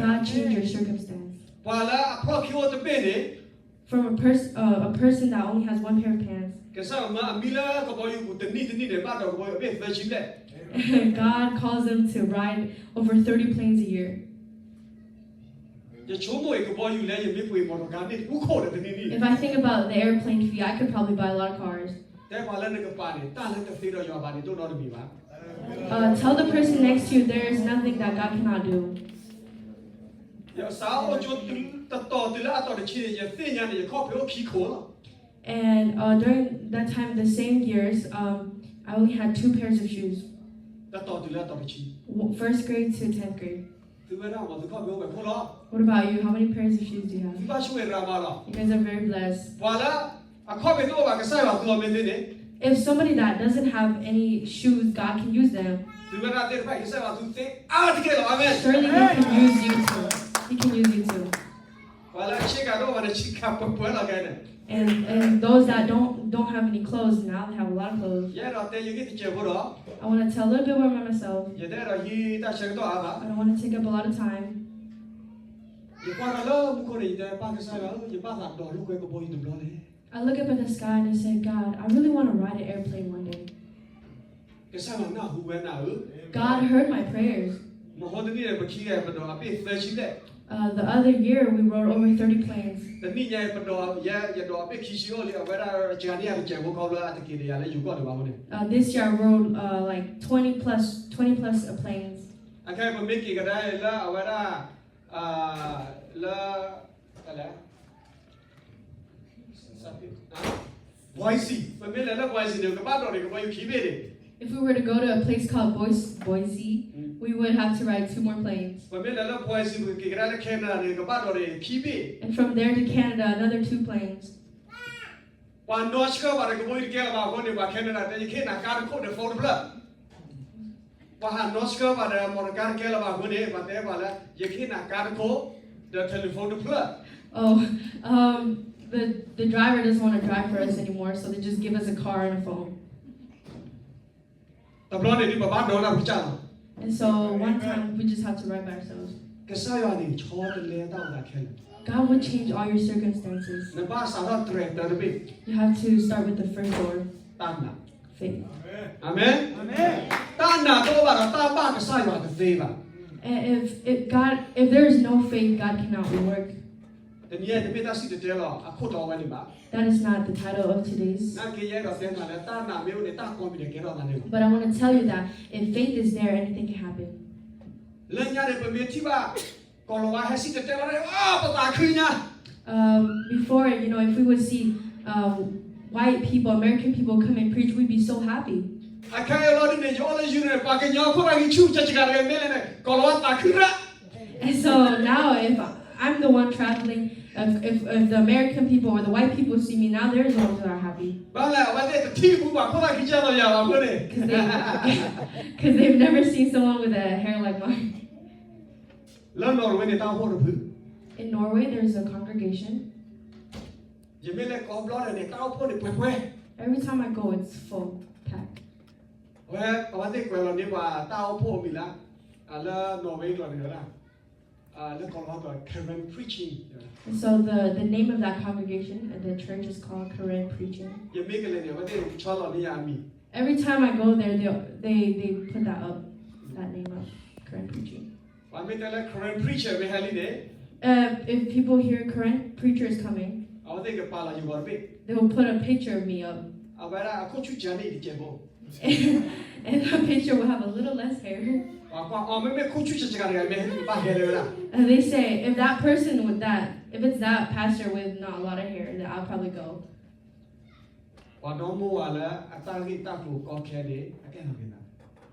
God changed your circumstance. ပှၤလၢအဖျီၣ်ခံအိၣ်တဘ့ၣ်န့ၣ် From a pers- uh, a person that only has one pair of pants. ကစၢ်ယွၤမၤအမံလၢကဘီယူၤပူၤ တနံၣ်တနံၣ်န့ၣ် ဘၣ်ဒီးကဘီယူၤအဘ့ၣ်သၢဆံဘျဲၣ်. God calls them to ride over thirty planes a year. ယဆိကမိၣ်အံၤ ကဘီယူၤလၢယမ့ၢ်ပှ့ၤ မော်တော်ကား မ့ၢ်တဘူခိၣ်ဒီးတနံၣ်နံၣ်, If I think about the airplane fee, I could probably buy a lot of cars. တဲပှၤလၢနကပၤန့ၣ် တၢ်လၢတသ့ဒီးယွၤဘၣ်န့ၣ် ဒိၣ်နီတမံၤဘၣ်. Uh, tell the person next to you there is nothing that God cannot do. ယစးအိၣ်ကၠိတတီၤတုၤလၢအတီၤတဆံန့ၣ် ယသ့ၣ်ညါန့ၣ် ယခီၣ်ဖံးအိၣ်ခံခိၣ်လီၤ. And, uh, during that time, the same years, um, I only had two pairs of shoes. တတီၤတုၤလၢအတီၤတဆံ, First grade to tenth grade. သုဝဲဒၣ်မ့ၢ်သုခီၣ်ဖံးအိၣ်ဝဲခိၣ်လီၤ. What about you? How many pairs of shoes do you have? သုဘၣ်ဆိၣ်ဂ့ၤရၤမးလီၤ. You guys are very blessed. ပှၤလၢအခီၣ်ဖံးတအိၣ်ဘၣ် ကစၢ်ယွၤသူအီၤမ့ၢ်သ့န့ၣ်, If somebody that doesn't have any shoes, God can use them. သုဝဲဒၣ်သ့ၣ်တဖၣ်အံၤ ကစၢ်ယွၤသူသ့အါတက့ၢ်လီၤ. အၤမ့ၣ်. Surely He can use you too. He can use you too. ပှၤလၢအဆ့ကၤတအိၣ်ဘၣ်န့ၣ် ဆ့ကၤပှဲၤပှဲၤလီၤခဲအံၤန့ၣ်. And, and those that don't, don't have any clothes, now they have a lot of clothes. ယအဲၣ်ဒိးတဲယဂ့ၢ်တစဲးဖိဒီး, I wanna tell a little bit more about myself. ယတအဲၣ်ဒိးဟံးတၢ်ဆၢကတီၢ်အါဘၣ်. I don't wanna take up a lot of time. ယကွၢ်ထီၣ်လၢမူခိၣ်န့ၣ် ယတဲ ပၢ်ကစၢ်ယွၤဧၢ, ယဘၣ်သးဒိးလိာ်ကွဲကဘီယူၤတဘျီလဲၣ်. I look up at the sky and I say, God, I really wanna ride an airplane one day. ကစၢ်ယွၤနၢ်ဟူဝဲနၤဧၢ. God heard my prayers. မဟါတနံၣ်န့ၣ် ပခံဂၤပဒိးအဘ့ၣ်သၢဆံဘျဲၣ်. Uh, the other year, we rode over thirty planes. တနံၣ်ညါအံၤ ပဒိး, ယဲယဒိးအဘ့ၣ်ခံဆံအိၣ်လံ, အဝဲဒၣ်စှၤန့ၢ်ယၤတစဲးဖိခီဖျိအတက့ၤဒီးယၤလၢယိၤကီၢ်ဒံးဘၣ်အဃိန့ၣ်. Uh, this year I rode, uh, like, twenty plus, twenty plus, uh, planes. အခဲအံၤ ပမ့ၢ်က့ၤကဒါလၢအဝဲဒၣ်, လၢ, တလဲၣ် Boise, ပမ့ၢ်လဲၤလၢ Boise န့ၣ် ကဘၣ်ဒိးန့ၣ် ကဘီယူၤခံဘ့ၣ်န့ၣ်. If we were to go to a place called Boise, Boise, we would have to ride two more planes. ပမ့ၢ်လဲၤလၢ Boise ပကက့ၤကဒါလၢ Canada န့ၣ် ကဘၣ်ဒိးန့ၣ်ခံဘ့ၣ်. And from there to Canada, another two planes. ပှၤနီၣ်ဆှၢပှၤဒီးကဘီယူၤတကဲလၢၤဘၣ်အဃိန့ၣ် ပှၤ Canada တဲ ယကဟ့ၣ်နၤကါတခိၣ်ဒီး phone တဖျၢၣ်. ပှၤဟးနီၣ်ဆှၢပှၤဒီး မော်တော်ကား တကဲလၢၤဘၣ်အဃိန့ၣ် ပှၤတဲပှၤလၢ ယကဟ့ၣ်နၤကါတခိၣ်ဒီး telephone တဖျၢၣ်. Oh, um, the, the driver doesn't want to drive for us anymore, so they just give us a car and a phone. တဘျီန့ၣ်ဒ်ပဘၣ်ဒိးနၢ်ပကစၢ်လီၤ. And so one time we just have to ride by ourselves. ကစၢ်ယွၤန့ၣ် ဆီတလဲတၢ်အိၣ်သးခဲလၢာ်. God will change all your circumstances. နဘၣ်စးထီၣ်တြဲၤတၢတဘ့ၣ်. You have to start with the first door. တၢ်နာ်. Faith. အၤမ့ၣ်. တၢ်နာ်တအိၣ်ဘၣ်ဒီး တၢ်ဘၣ်ကစၢ်ယွၤတသ့ဘၣ်. And if, if God, if there is no faith, God cannot work. တနံၤအံၤတမ့ၢ်တၢ်စံၣ်တဲၤတဲလီၤ အခိၣ်တီဝဲန့ၣ်ဘၣ်. That is not the title of today's. နာ်က့ယအဲၣ်ဒိးတဲနၤလၢ တၢ်နာ်မ့ၢ်အိၣ်န့ၣ် တၢ်ကိးမံၤဒဲးကဲထီၣ်သးန့ၣ်လီၤ. But I want to tell you that if faith is there, anything can happen. လၢညါန့ၣ် ပမ့ၢ်ထံၣ်ဘၣ် ကီၤလၤဝါဟဲစံၣ်တဲၤတဲလီၤန့ၣ် အ ပသးခုညါ. Um, before, you know, if we would see, uh, white people, American people come and preach, we'd be so happy. အခဲအံၤလီၤဒ်န့ၣ် ယအိၣ်လၢ Europe န့ၣ် ပှၤကညီဖိသၣ်ဂံၢ်ဆူၣ် ကကဂၤတဂၤမ့ၢ်လဲၣ်န့ၣ် ကီၤလၤဝါသးခုရၣ်. And so now, if I'm the one traveling, if, if, if the American people or the white people see me, now they're the ones that are happy. ဘၣ်လဲၣ် အဝဲသ့ၣ်တထံၣ်ဘူးဘၣ် ဖိသၣ်ခံကဲသိးယၤဘၣ်အဃိန့ၣ်. Because they, because they've never seen someone with a hair like mine. လၢ Norway န့ၣ် တၢ်အိၣ်ဖှိၣ်တဖု. In Norway, there's a congregation. ယမ့ၢ်လဲၤကိးဘျီဒဲးန့ၣ် တၢ်အိၣ်ဖှိၣ်န့ၣ်ပှဲၤပှဲၤ. Every time I go, it's full, packed. အဝဲ အဝဲသ့ၣ်ကွဲးလီၤန့ၢ်ပှၤတၢ်အိၣ်ဖှိၣ်အမံၤလၢ လၢ Norway ကျိာ်န့ၣ်ဝဲဒၣ် လၢကီၤလၤဝါကျိာ် Karen preaching. And so the, the name of that congregation, uh, the church is called Karen Preaching. ယမ့ၢ်ကလဲၤန့ၣ် အဝဲသ့ၣ်ဆီလီၤန့ၢ်ယၤအမံၤ. Every time I go there, they, they, they put that up, that name up, Karen Preaching. ပှၤမ့ၢ်တဲလၢ Karen preacher မ့ၢ်ဟဲလံန့ၣ် Uh, if people hear Karen preacher is coming, အဝဲသ့ၣ်ကပာ်လီၤယဂီၤတဘ့ၣ်. They will put a picture of me up. အဝဲဒၣ်အခိၣ်ဆူၣ်စှၤန့ၢ်တစဲးဖိ And the picture will have a little less hair. ပှၤကွၢ်အီၤ မ့မ့ၢ်ခိၣ်ဆူၣ်စှၤစှၤတဂၤ မ့ၢ်ဘၣ်ဟဲလၢဝဲဒၣ်. And they say, if that person with that, if it's that pastor with not a lot of hair, then I'll probably go. ပှၤဒီမိၢ်ဝၤလၢအတၢ်ဂ့ၢ်တၢ်ကျိၤကီခဲန့ၣ် အကဲထီၣ်က့ၤသး.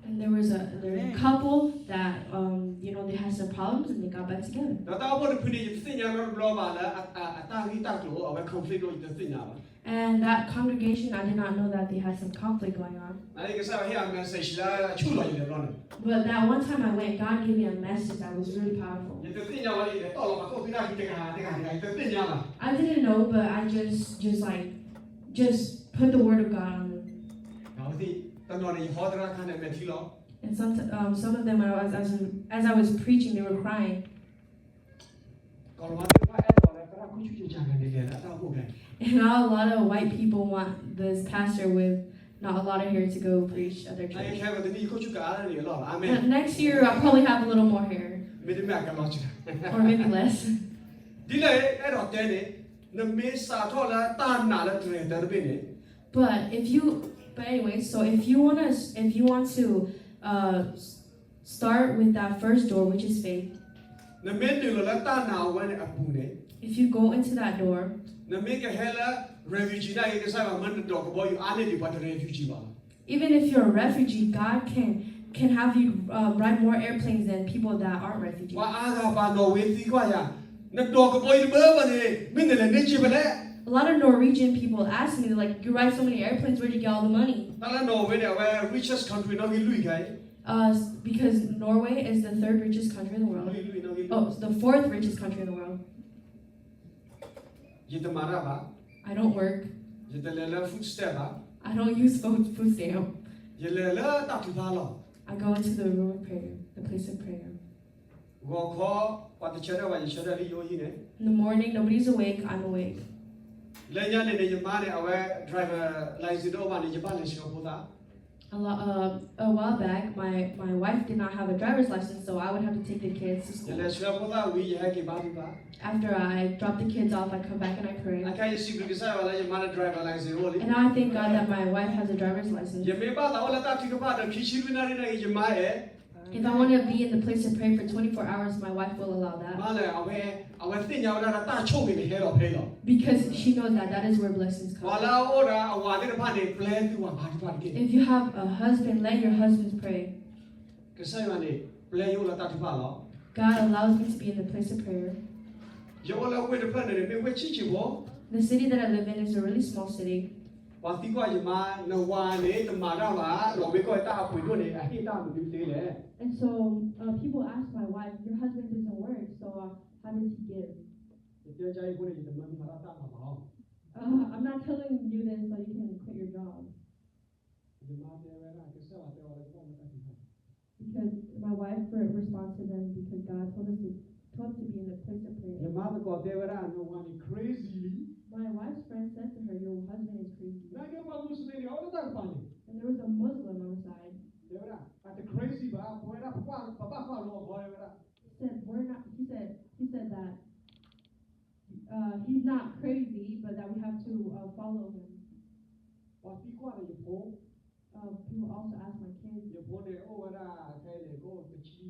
And there was a, there was a couple that, um, you know, they had some problems and they got back together. ဒီးတၢ်အိၣ်ဖှိၣ်တဖုန့ၣ် ယတသ့ၣ်ညါနီတဘျီဘၣ်လၢ အ, အ, အတၢ်ဂ့ၢ်တၢ်ကျိၤ အဝဲ conflict ဒိၣ် ယတသ့ၣ်ညါဘၣ်. And that congregation, I did not know that they had some conflict going on. နာ်က့ကစၢ်ယွၤဟ့ၣ်အ message လၢအဆူၣ်လီၤယၤတဘျီန့ၣ်. But that one time I went, God gave me a message that was really powerful. ယတသ့ၣ်ညါဝဲလၢယလဲၤတီၢ်လီၤပှၤခိၣ်သ့ၣ်တၢ်ခံတဂၤ တဂၤတဂၤ ယတသ့ၣ်ညါဘၣ်. I didn't know, but I just, just like, just put the word of God on them. အဝဲသ့ၣ် တနီၤန့ၣ် ယဟီသရၣ်ခါန့ၣ် မဲာ်ထံလီၤ. And some, um, some of them, when I was, as, as I was preaching, they were crying. ကီၤလၤဝါသ့ၣ်တဖၣ်အဲၣ်ဒိးလၢသရၣ်ခိၣ်ဆူၣ်စှၤစှၤန့ၣ် လဲၤလၢအတၢ်အိၣ်ဖှိၣ်ဖဲ And not a lot of white people want this pastor with not a lot of hair to go preach other church. ခဲအံၤတနံၣ် ယခိၣ်ဆူၣ်ကအါန့ၣ်အလီၢ်လီၤ. အၤမ့ၣ်. But next year, I'll probably have a little more hair. မ့တမ့ၢ်အကလီၤစှၤ Or maybe less. ဒ်လဲၣ် အဲၣ်ဒိးတဲန့ၣ် နမ့ၢ်စးထီၣ်လၢတၢ်နာ်လၢတြဲၤတၢတဘ့ၣ်န့ၣ် But if you, but anyway, so if you wanna, if you want to, uh, s-, start with that first door, which is faith. နမ့ၢ်နုာ်လီၤလၢတၢ်နာ်အဝဲန့ၣ်အပူၤန့ၣ် If you go into that door, နမ့ၢ်ကဟဲလၢ refugee နာ်က့ ကစၢ်ယွၤမၢနဒိးကဘီယူၤအါန့ၢ်ဒံးပှၤတ refugee ဘၣ်လီၤ. Even if you're a refugee, God can, can have you, uh, ride more airplanes than people that aren't refugees. ပှၤအါဂၤပှၤနီၣ်ဝ့သံကွၢ်ယၤ နဒိးကဘီယူၤတဘၣ်ဘၣ်န့ၣ် မ့ၢ်နလဲၤန့ၢ်စ့ဖဲလဲၣ်. A lot of Norwegian people ask me, like, you ride so many airplanes, where do you get all the money? တၢ်လၢနီၣ်ဝ့န့ၣ် အဝဲ richest country နီၣ်ဂံၢ်လွံၢ်ခဲအံၤ Uh, s-, because Norway is the third richest country in the world. လွံၢ်လွံၢ်နီၣ်ဂံၢ် Oh, the fourth richest country in the world. ယတမၤတၢ်ဘၣ်. I don't work. ယတလဲၤလၢ food stamp ဘၣ်. I don't use food, food stamp. ယလဲၤလၢတၢ်ထုကဖၣ်လီၢ်. I go into the room of prayer, the place of prayer. ဂီၤခီ ပှၤတဆၢထၢၣ်ဘၣ် ယဆၢထၢၣ်လၢယအိၣ်ဟံၣ်န့ၣ် In the morning, nobody's awake, I'm awake. လၢညါန့ၣ်န့ၣ် ယမါန့ၣ် အဝဲ driver license တအိၣ်ဘၣ်န့ၣ် ယဘၣ်လဲၤဆှၢဖိသၣ် A lo-, uh, a while back, my, my wife did not have a driver's license, so I would have to take the kids to school. ယလဲၤဆှၢဖိသၣ်ဝံၤ ယဟဲက့ၤဘါထုကဖၣ် After I drop the kids off, I come back and I pray. အခဲအံၤ ယစံးဘျုးကစၢ်ယွၤလၢယမါန့ၣ် driver license အိၣ်လံ And now I thank God that my wife has a driver's license. ယမ့ၢ်ဘၣ်သးအိၣ်လၢတၢ်ထုကဖၣ်ဒီး ခံဆံလွံၢ်နၣ်ရံၣ်န့ၣ် ယမါအဲၣ် If I want to be in the place of prayer for twenty-four hours, my wife will allow that. မ့ၢ်လဲၣ် အဝဲ အဝဲသ့ၣ်ညါဝဲဒၣ်လၢတၢ်ဆိၣ်ဂ့ၤန့ၣ်ဟဲလီၤဖဲလီၤ Because she knows that that is where blessings come. ပှၤလၢအအိၣ်ဒီးအဝၤသ့ၣ်တဖၣ်န့ၣ် ပျဲသုဝၤမါသ့ၣ်တဖၣ်တက့ၢ်. If you have a husband, let your husbands pray. ကစၢ်ယွၤန့ၣ် လၢယအိၣ်လၢတၢ်ထုကဖၣ်လီၤ. God allows me to be in the place of prayer. ယအိၣ်လၢဝ့ၢ်တဖျၢၣ်န့ၣ် မ့ၢ်ဝ့ၢ်ဆံးဆံးဖိ. The city that I live in is a really small city. ပှၤသံကွၢ်ယမါ, နဝၤန့ၣ် တမၤတၢ်ဘၣ်, လီၤဝ့ၢ်ကီၢ်တၢ်အပှ့ၤဒိၣ်န့ၣ် အဟ့ၣ်တၢ်မနုၤသ့လဲၣ်. And so uh, people ask my wife, your husband doesn't work, so uh, how does he give? ယတဲကါအံၤအဃိန့ၣ် ယတမၢမၤတၢ်ဘၣ်လီၤ. Uh, I'm not telling you this so you can quit your job. ယမါတဲဝဲဒၣ် ကစၢ်ယွၤတဲအီၤလၢကဘၣ်မၤတၢ်ထုကဖၣ် Because my wife re- responded to them because God told us to, told to be in the place of prayer. ယမါသကိးတဲဝဲဒၣ် နဝၤန့ၣ် crazy လံ. My wife's friend said to her, your husband is crazy. နာ်က့ပှၤမူးစလ့ၣ်န့ၣ် အိၣ်လၢတၢ်ကပၤန့ၣ် And there was a Muslim on the side. တဲဝဲဒၣ် အတ crazy ဘၣ်, ပဝဲဒၣ်ပဘၣ်ကွၢ်လီၤအီၤဝဲဒၣ်. He said, we're not, he said, he said that uh, he's not crazy, but that we have to uh, follow him. ပှၤသံကွၢ်န့ၣ်ယဖိ Uh, people also ask my kids. ယဖိန့ၣ်အိၣ်ဝဲဒၣ် ခဲအံၤန့ၣ် ကအိၣ်တဆံ,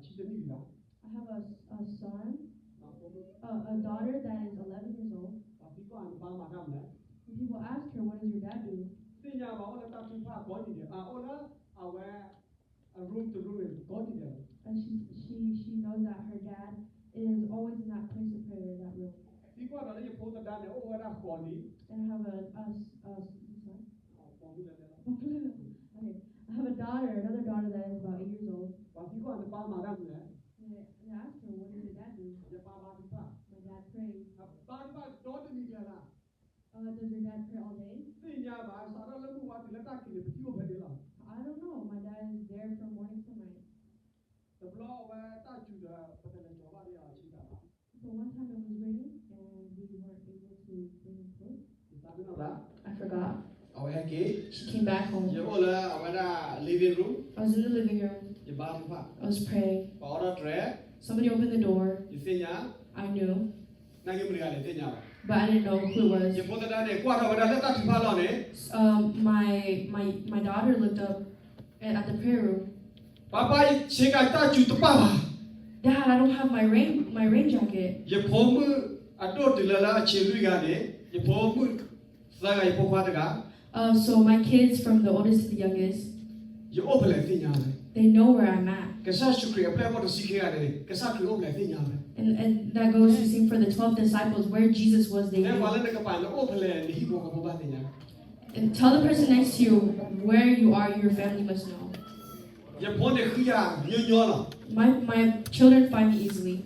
ဆံတနံၣ်လံလီၤ. I have a, a son, a, a daughter that is eleven years old. ပှၤသံကွၢ်နပၢ်မၤတၢ်မနုၤလဲၣ်. When people ask her, what does your dad do? သ့ၣ်ညါဘၣ် အိၣ်လၢတၢ်ထုကဖၣ်ကိးနံၤဒဲး, အိၣ်လၢအဝဲ အ room တ room န့ၣ် ကိးနံၤဒဲးလီၤ. And she, she, she knows that her dad is always in that place of prayer, that room. သံကွၢ်ဒီးလၢယဖိသဒါန့ၣ် အိၣ်ဝဲဒၣ်ဃိးနံၣ်. And I have a, a, a, sorry? Okay. I have a daughter, another daughter that is about eight years old. ပှၤသံကွၢ်နပၢ်မၤတၢ်မနုၤလဲၣ်. And I, and I asked her, what does your dad do? ယပၢ်ဘါထုကဖၣ်. My dad prays. အဘါထုကဖၣ်ဒီတနံၤဒဲးလီၤ. Uh, does your dad pray all day? သ့ၣ်ညါဘၣ်, စးထီၣ်လၢမုၢ်ဝါတုၤလၢတၢ်က့ၤန့ၣ် ပထံၣ်အိၣ်ဖဲန့ၣ်လီၤ. I don't know. My dad is there from morning till night. တဘျီအဝဲတၢ်စူၤဒီး ပတလဲၤကၠီၤဘၣ်ဒီးအီၤဆံးဘၣ်. So one time it was raining and we weren't able to bring him clothes. ယသးပ့ၤနီၣ်သး I forgot. အဝဲဟဲက့ၤ She came back home. ယအိၣ်လၢအဝဲဒၣ် living room. I was in the living room. ယဘါထုကဖၣ် I was praying. ပှၤအိးထီၣ်တြဲၤ Somebody opened the door. ယသ့ၣ်ညါ I knew. နာ်က့မတၤတဂၤလဲၣ်သ့ၣ်ညါဘၣ်. But I didn't know who it was. ယဖိသဒါန့ၣ် ကွၢ်ထီၣ်ဝဲဒၣ်လၢတၢ်ထုကဖၣ်လီၢ်န့ၣ် Um, my, my, my daughter looked up at, at the prayer room. ပၢ်ပၢ် ယဆ့ကၤတၢ်စူၤတပၣ်ဘၣ်. Dad, I don't have my rain, my rain jacket. ယဖိမုၣ်အဒိၣ်တုၤလၢလၢအဆံလွံၢ်ဂၤန့ၣ် ယဖိမုၣ်သၢဂၤ ယဖိခွါတဂၤ Uh, so my kids, from the oldest to the youngest, ယအိၣ်ဖဲလဲၣ်သ့ၣ်ညါဝဲ. They know where I'm at. ကစၢ်ယ့ၣ်ၡူးခရံာ်အပျဲၢ်အဘီၣ်တဆံခံဂၤန့ၣ် ကစၢ်ခရံာ်အိၣ်ဖဲလဲၣ်သ့ၣ်ညါဝဲ. And, and that goes to same for the twelve disciples, where Jesus was, they knew. တဲပှၤလၢနကပၤန့ၣ်အိၣ်ဖဲလဲၣ် နဟံၣ်ဖိဃီဖိဘၣ်သ့ၣ်ညါ. And tell the person next to you where you are, your family must know. ယဖိန့ၣ်ဃုယၤညီညီလီၤ. My, my children find me easily.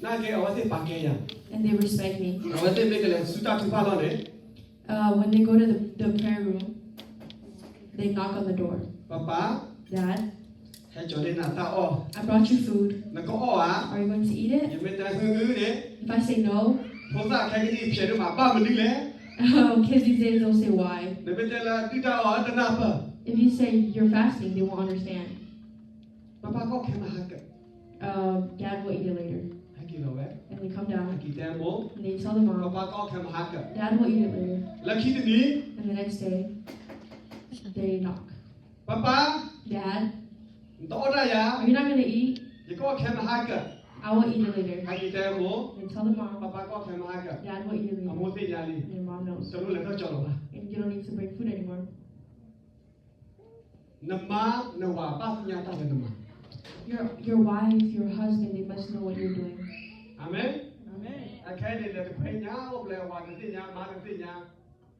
နာ်က့အဝဲသ့ၣ်ပာ်ကဲယၤ And they respect me. အဝဲသ့ၣ်မ့ၢ်ကလဲၤဆူတၢ်ထုကဖၣ်လီၢ်န့ၣ် Uh, when they go to the, the prayer room, they knock on the door. ပၢ်ပၢ် Dad, ဟဲကၠီၤန့ၢ်နၤတၢ်အီၣ် I brought you food. နကအီၣ်ဧါ. Are you going to eat it? ယမ့ၢ်တဲဟုဟုန့ၣ် If I say no, ဖိသၣ်ခဲကနံၣ်ဖျဲးဒိၣ်မး ဘၣ်မနုၤလဲၣ်. Oh, kids these days don't say why. နမ့ၢ်တဲလၢဒုၣ်တၢ်အီၣ်တနၢ်ပၢၢ် If you say you're fasting, they won't understand. ပၢ်ပၢ်ကီၢ်ခဲမဟါကၢ် Uh, Dad will eat it later. ဟဲက့ၤလီၤဝဲ And they come down. ဟဲက့ၤတဲမိၢ် And they tell the mom, ပၢ်ပၢ်ကီၢ်ခဲမဟါကၢ် Dad will eat it later. လၢခံတနံၤ And the next day, they knock. ပၢ်ပၢ် Dad, နတအီၣ်တၢ်ဧါ. Are you not gonna eat? ယကီၢ်ခဲမဟါကၢ် I will eat it later. ဟဲက့ၤတဲမိၢ် And tell the mom, ပၢ်ပၢ်ကီၢ်ခဲမဟါကၢ် Dad will eat it later. အမိၢ်သ့ၣ်ညါလံ And your mom knows. တလိၣ်လဲၤထီၣ်ကၠီၤလီၤဘၣ် And you don't need to bring food anymore. နမါနဝၤဘၣ်သ့ၣ်ညါတၢ်လၢနမၤ Your, your wife, your husband, they must know what you're doing. အၤမ့ၣ် Amen. အခဲအံၤန့ၣ် လဲၤတခွဲညါအိၣ်ဖဲလဲၣ် ဝၤတသ့ၣ်ညါ မါတသ့ၣ်ညါ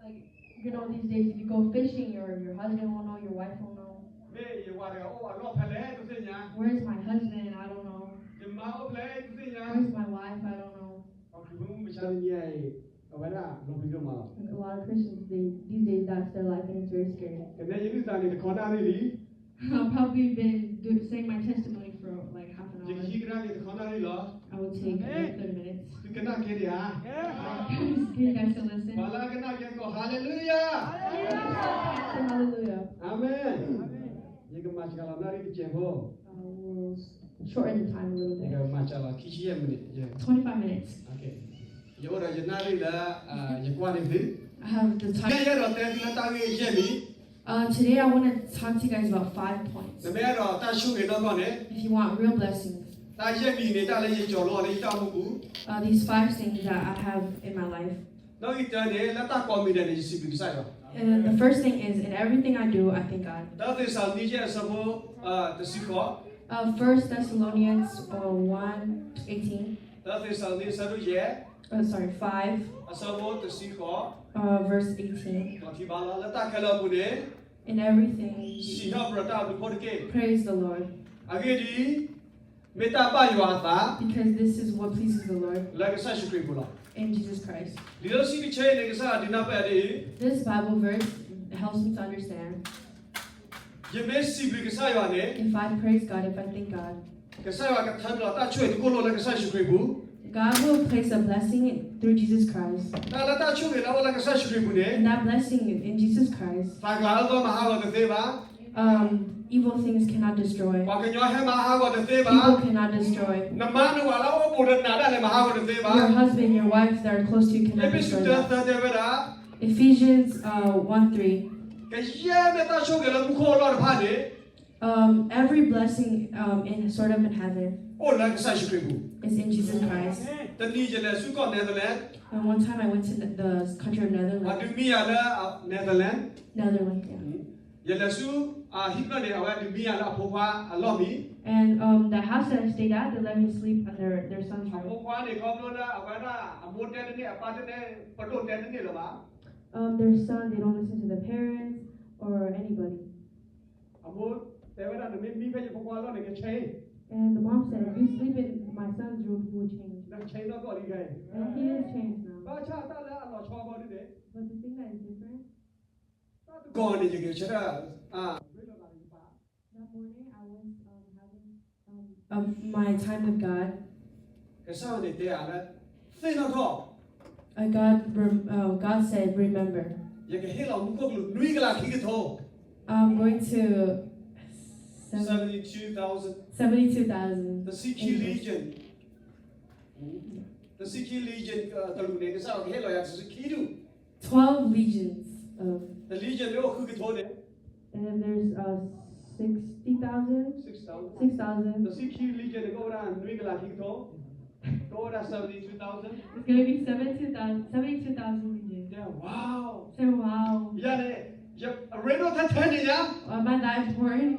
Like, you know, these days, if you go fishing, your, your husband won't know, your wife won't know. မ့ၢ်ယဝၤတဂၤအိၣ်အလီၢ်ဖဲလဲၣ် တသ့ၣ်ညါ Where's my husband? I don't know. ယမါအိၣ်ဖဲလဲၣ် တသ့ၣ်ညါ Where's my wife? I don't know. ပှၤခရံာ်ဖိမုၣ်မုၢ်ဆါတနံၤအံၤ အဝဲဒၣ်လီၤပျံၤဒိၣ်မးလီၤ Like, a lot of Christians, they, these days, that's their life, and it's very scary. ကနဲယဒုၣ်သးန့ၣ်တခီနၣ်ရံၣ်လံ I've probably been do, saying my testimony for, like, half an hour. ယကဟံးကဒါက့ၤတခီနၣ်ရံၣ်လီၤ I will take, like, thirty minutes. သုကနၣ်ကဲဒံးဧါ Can you guys still listen? ပှၤလၢအကနၣ်ကဲသကိး Hallelujah. Say hallelujah. အၤမ့ၣ် ယကမၤစှၤလီၤနၣ်ရံၣ်တစဲးဖိ Uh, we'll shorten the time a little bit. ယကမၤစှၤလီၤခံဆံယဲၢ်မံးနံး Twenty-five minutes. Okay. ယအိၣ်ဒီးယနၣ်ရံၣ်လၢ ယကွၢ်န့ၢ်သု I have the time. ယအဲၣ်ဒိးတဲသုလၢတၢ်ဂ့ၢ်ယဲၢ်မံၤ Uh, today I want to talk to you guys about five points. နမ့ၢ်အဲၣ်ဒိးတၢ်ဆိၣ်ဂ့ၤနီၢ်ကီၢ်န့ၣ် If you want real blessings, တၢ်ယဲၢ်မံၤန့ၣ် တၢ်လၢယကၠီၤလီၤလၢယတၢ်အိၣ်မူပူၤ uh, these five things that I have in my life. နီၣ်ဂံၢ်တၢန့ၣ် လၢတၢ်ကိးမံၤဒဲးန့ၣ် ယစံးဘျုးကစၢ်ယွၤ And the first thing is, in everything I do, I thank God. တၢသ့းစၤလနံ ယဲၢ်အဆၢဖိ တဆံဃိး Uh, First Thessalonians uh, one eighteen. သၢသ့းစၤလနံ အဆၢဒိၣ်ယဲၢ်, uh, sorry, five, အဆၢဖိတဆံဃိး, uh, verse eighteen. ဒီးထံၣ်ဘၣ်လီၤ လၢတၢ်ခဲလၢာ်အပူၤန့ၣ်, in everything, စံးထီၣ်ပတြၢၤတၢ်ဘျုးဖှိၣ်တက့ၢ်. Praise the Lord. အဂ့ၢ်ဒ်အံၤ, မ့ၢ်တၢ်ဘၣ်ယွၤအသး, because this is what pleases the Lord, လၢကစၢ်ယ့ၣ်ၡူးခရံာ်အပူၤလီၤ. In Jesus Christ. လံာ်စီဆှံတဆၢအံၤန့ၣ် ကစၢ်ယွၤဒုးနၢ်ပၢၢ်ဒ်အံၤ, this Bible verse helps me to understand, ယမ့ၢ်စံးဘျုးကစၢ်ယွၤန့ၣ်, if I praise God, if I thank God, ကစၢ်ယွၤကထၢနုာ်လီၤတၢ်ဆိၣ်ဂ့ၤတကိၣ်လိၣ်လၢကစၢ်ယ့ၣ်ၡူးခရံာ်အပူၤ, God will place a blessing through Jesus Christ, တၢ်လၢတၢ်ဆိၣ်ဂ့ၤလၢအအိၣ်လၢကစၢ်ယ့ၣ်ၡူးခရံာ်အပူၤန့ၣ်, and that blessing in Jesus Christ, သးကျးအၢသီမၤဟးဂီၤတသ့ဘၣ်. Um, evil things cannot destroy. ပှၤကညီဟဲမၤဟးဂီၤတသ့ဘၣ်. People cannot destroy. နမါနဝၤလၢအအိၣ်ဘူးဒီးနၤဒၣ်လဲာ်မၤဟးဂီၤတသ့ဘၣ်. Your husband, your wife that are close to you cannot destroy that. အ့းဖ့းစူး တၢ သၢ တဲဝဲဒၣ်, Ephesians uh, one three, ကယဲၢ်မ့ၢ်တၢ်ဆိၣ်ဂ့ၤလၢမူခိၣ်အလီၢ်တဖၣ်န့ၣ်, um, every blessing um, in sort of in heaven အိၣ်လၢကစၢ်ယ့ၣ်ၡူးခရံာ်အပူၤ. Is in Jesus Christ. တနံၤယလဲၤဆူကီၢ် Netherlands, and one time I went to the country of Netherlands, ပှၤဒုးမံယၤလၢ Netherlands, Netherlands, yeah. ယလဲၤဆူ ဟံၣ်ဖျၢၣ်န့ၣ် အဝဲဒုးမံယၤလၢအဖိခွါအလီၢ်မံ. And um, the house that I stayed at, they let me sleep under their son's room. အဖိခွါန့ၣ် ခီဖျိလၢအဝဲဒၣ် အမိၢ်တဲတန့ၢ် အပၢ်တဲတန့ၢ် ပဒိၣ်တဲတန့ၢ်လၢၤဘၣ်. Um, their son, they don't listen to the parents or anybody. အမိၢ်တဲဝဲဒၣ် နမ့ၢ်မံဖဲယဖိခွါအလီၢ်န့ၣ် က change. And the mom said, if you sleep in my son's room, he will change. န change နီၢ်ကီၢ်လံခဲအံၤ. And he is changed now. ဘၣ်ဆၣ်တၢ်လၢအလီၤဆီဘီဒ်န့ၣ်, but the thing that is different, တၢ်တဂီၤန့ၣ် ယကဆၢထၢၣ် That morning I was um, having um, um, my time with God. ကစၢ်ယွၤန့ၣ်တဲအါလၢ သ့ၣ်နီၣ်ထီၣ်, Uh, God, rem- uh, God said, remember. ယကဟ့ၣ်လီၤမူခိၣ်ကလူးနွံကလးခံကထိ, I'm going to seven- seventy-two thousand, seventy-two thousand တဆံခံ legion, တဆံခံ legion ကလူးန့ၣ် ကစၢ်ယွၤကဟ့ၣ်လီၤယၤတဆံခံဒူၣ်. Twelve legions of တ legion န့ၣ်အိၣ်ဃုကထိန့ၣ်, and then there's uh, sixty thousand, six thousand, six thousand. တဆံခံ legion န့ၣ် ကအိၣ်ဝဲဒၣ်နွံကလးခံကထိ, ကအိၣ်ဝဲဒၣ် seventy-two thousand. It's going to be seventy-two thousand, seventy-two thousand legions. Yeah, wow. Say wow. ယၤန့ၣ်, အရ့ဒိၣ်ထဲထဲန့ၣ်ယၤ, Am I that important?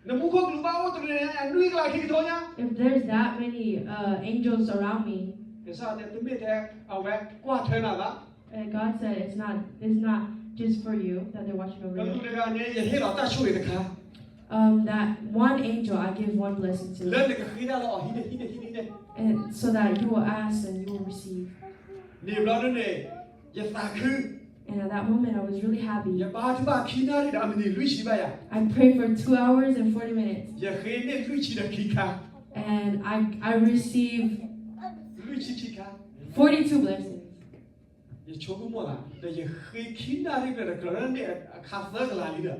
နမူခိၣ်ကလူးဘၣ်အိၣ်တရံးန့ၣ် နွံကလးခံကထိညါ, If there's that many uh, angels around me, ကစၢ်ယွၤတဲ တမ့ၢ်ထဲအဝဲကွၢ်ထွဲနၤဘၣ်, and God said, it's not, it's not just for you that they're watching over you. ကလူးတဂၤန့ၣ် ယဟ့ၣ်လီၤတၢ်ဆိၣ်ဂ့ၤတခါ, Um, that one angel I give one blessing to, လၢနကဃ့တၢ်လၢအီၤ ဟံးန့ၢ် ဟံးန့ၢ် ဟံးန့ၢ် and so that you will ask and you will receive. န့ၣ်ဘျီဒ်န့ၣ် ယသးခု, And at that moment, I was really happy. ယဘါထုကဖၣ်ခံနၣ်ရံၣ်ဒီးအမံးနံးလွံၢ်ဆံဘၣ်ယၤ, I prayed for two hours and forty minutes. ယဃ့န့ၢ်လွံၢ်ဆံဒီးခံခါ, And I, I received လွံၢ်ဆံခံခါ, forty-two blessings. ယဆိကမိၣ်သး ဒီးယဃ့ခံနၣ်ရံၣ်ဒီး ကြၢးန့ၢ်အခါသၢကလးလံဒီး,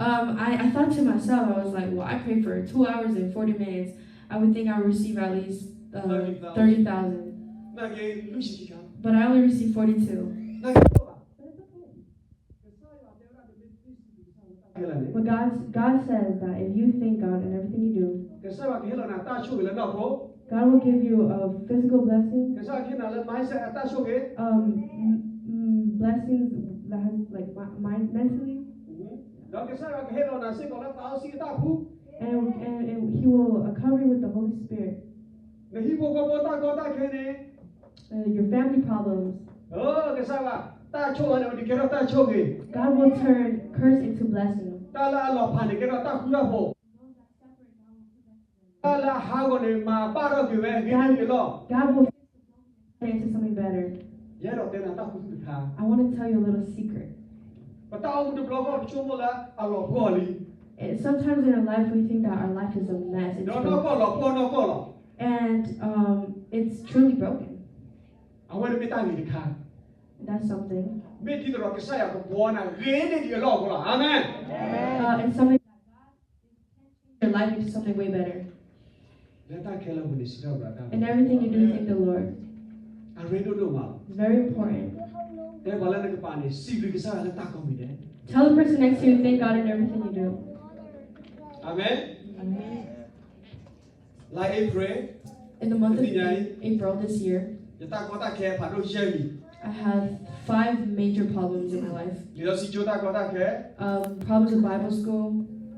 Um, I, I thought to myself, I was like, well, I prayed for two hours and forty minutes. I would think I would receive at least uh, thirty thousand. နာ်က့ လွံၢ်ဆံခံခါ, But I only received forty-two. နာ်က့ But God, God says that if you thank God in everything you do, ကစၢ်ယွၤကဟ့ၣ်လီၤနၤတၢ်ဆိၣ်ဂ့ၤလၢနီၢ်ခိ, God will give you a physical blessing, ကစၢ်ယွၤကဟ့ၣ်နၤလၢ mindset အတၢ်ဆိၣ်ဂ့ၤ, um, m- m- blessings that has like mi- mind mentally, ဒီးကစၢ်ယွၤကဟ့ၣ်လီၤနၤစ့ၢ်ကီးလၢသးစီဆှံအတၢ်ဖှူ, and, and, and He will uh, cover you with the Holy Spirit. နဟံၣ်ဖိဃီဖိတၢ်ကီတၢ်ခဲန့ၣ်, Uh, your family problems, ကစၢ်ယွၤ တၢ်ဆိၣ်အၢန့ၣ် ကဲထီၣ်တၢ်ဆိၣ်ဂ့ၤ, God will turn curse into blessing. တၢ်လၢအလီၤဖးန့ၣ် ကဲထီၣ်တၢ်ဃူတၢ်ဖိး, တၢ်လၢအဟးဂီၤန့ၣ် မၤဘၣ်ထီၣ်က့ၤဝဲ ဂ့ၤထီၣ်က့ၤအလီၢ်. God will turn into something better. ယအဲၣ်ဒိးတဲနၤတၢ်ခူသူၣ်တခါ, I want to tell you a little secret. ပတၢ်အိၣ်မူတဘျီဃီ ပဆိကမိၣ်လၢအလီၤပှီၢ်လံ, And sometimes in our life we think that our life is a mess. It's broken. ဒီးနီၢ်ကီၢ်လီၤပှီၢ်နီၢ်ကီၢ်လီၤ. And um, it's truly broken. အဝဲန့ၣ်မ့ၢ်တၢ်ဂ့ၤတခါ, That's something. မ့ၢ်ဒ်သိးဒီးကစၢ်ယွၤကဘှီနၤဂ့ၤန့ၢ်ဒံးအလီၢ်အဃိလီၤ. အၤမ့ၣ်. Uh, it's something that God can change your life into something way better. လၢတၢ်ခဲလၢာ်ပူၤန့ၣ် စံးထီၣ်ပတြၢၤတၢ်, In everything you do, thank the Lord. အရ့ဒိၣ်ဒိၣ်မးလီၤ. It's very important. တဲပှၤလၢနကပၤန့ၣ် စံးဘျုးကစၢ်ယွၤလၢတၢ်ကိးမံၤဒဲး. Tell the person next to you, thank God in everything you do. အၤမ့ၣ်. လါ April, In the month of တနံၤညါအံၤ, April this year, ယတၢ်ကီတၢ်ခဲဖးဒိၣ်ယဲၢ်မံၤ, I had five major problems in my life. လံာ်စီဆှံကၠိတၢ်ကီတၢ်ခဲ, Um, problems with Bible school,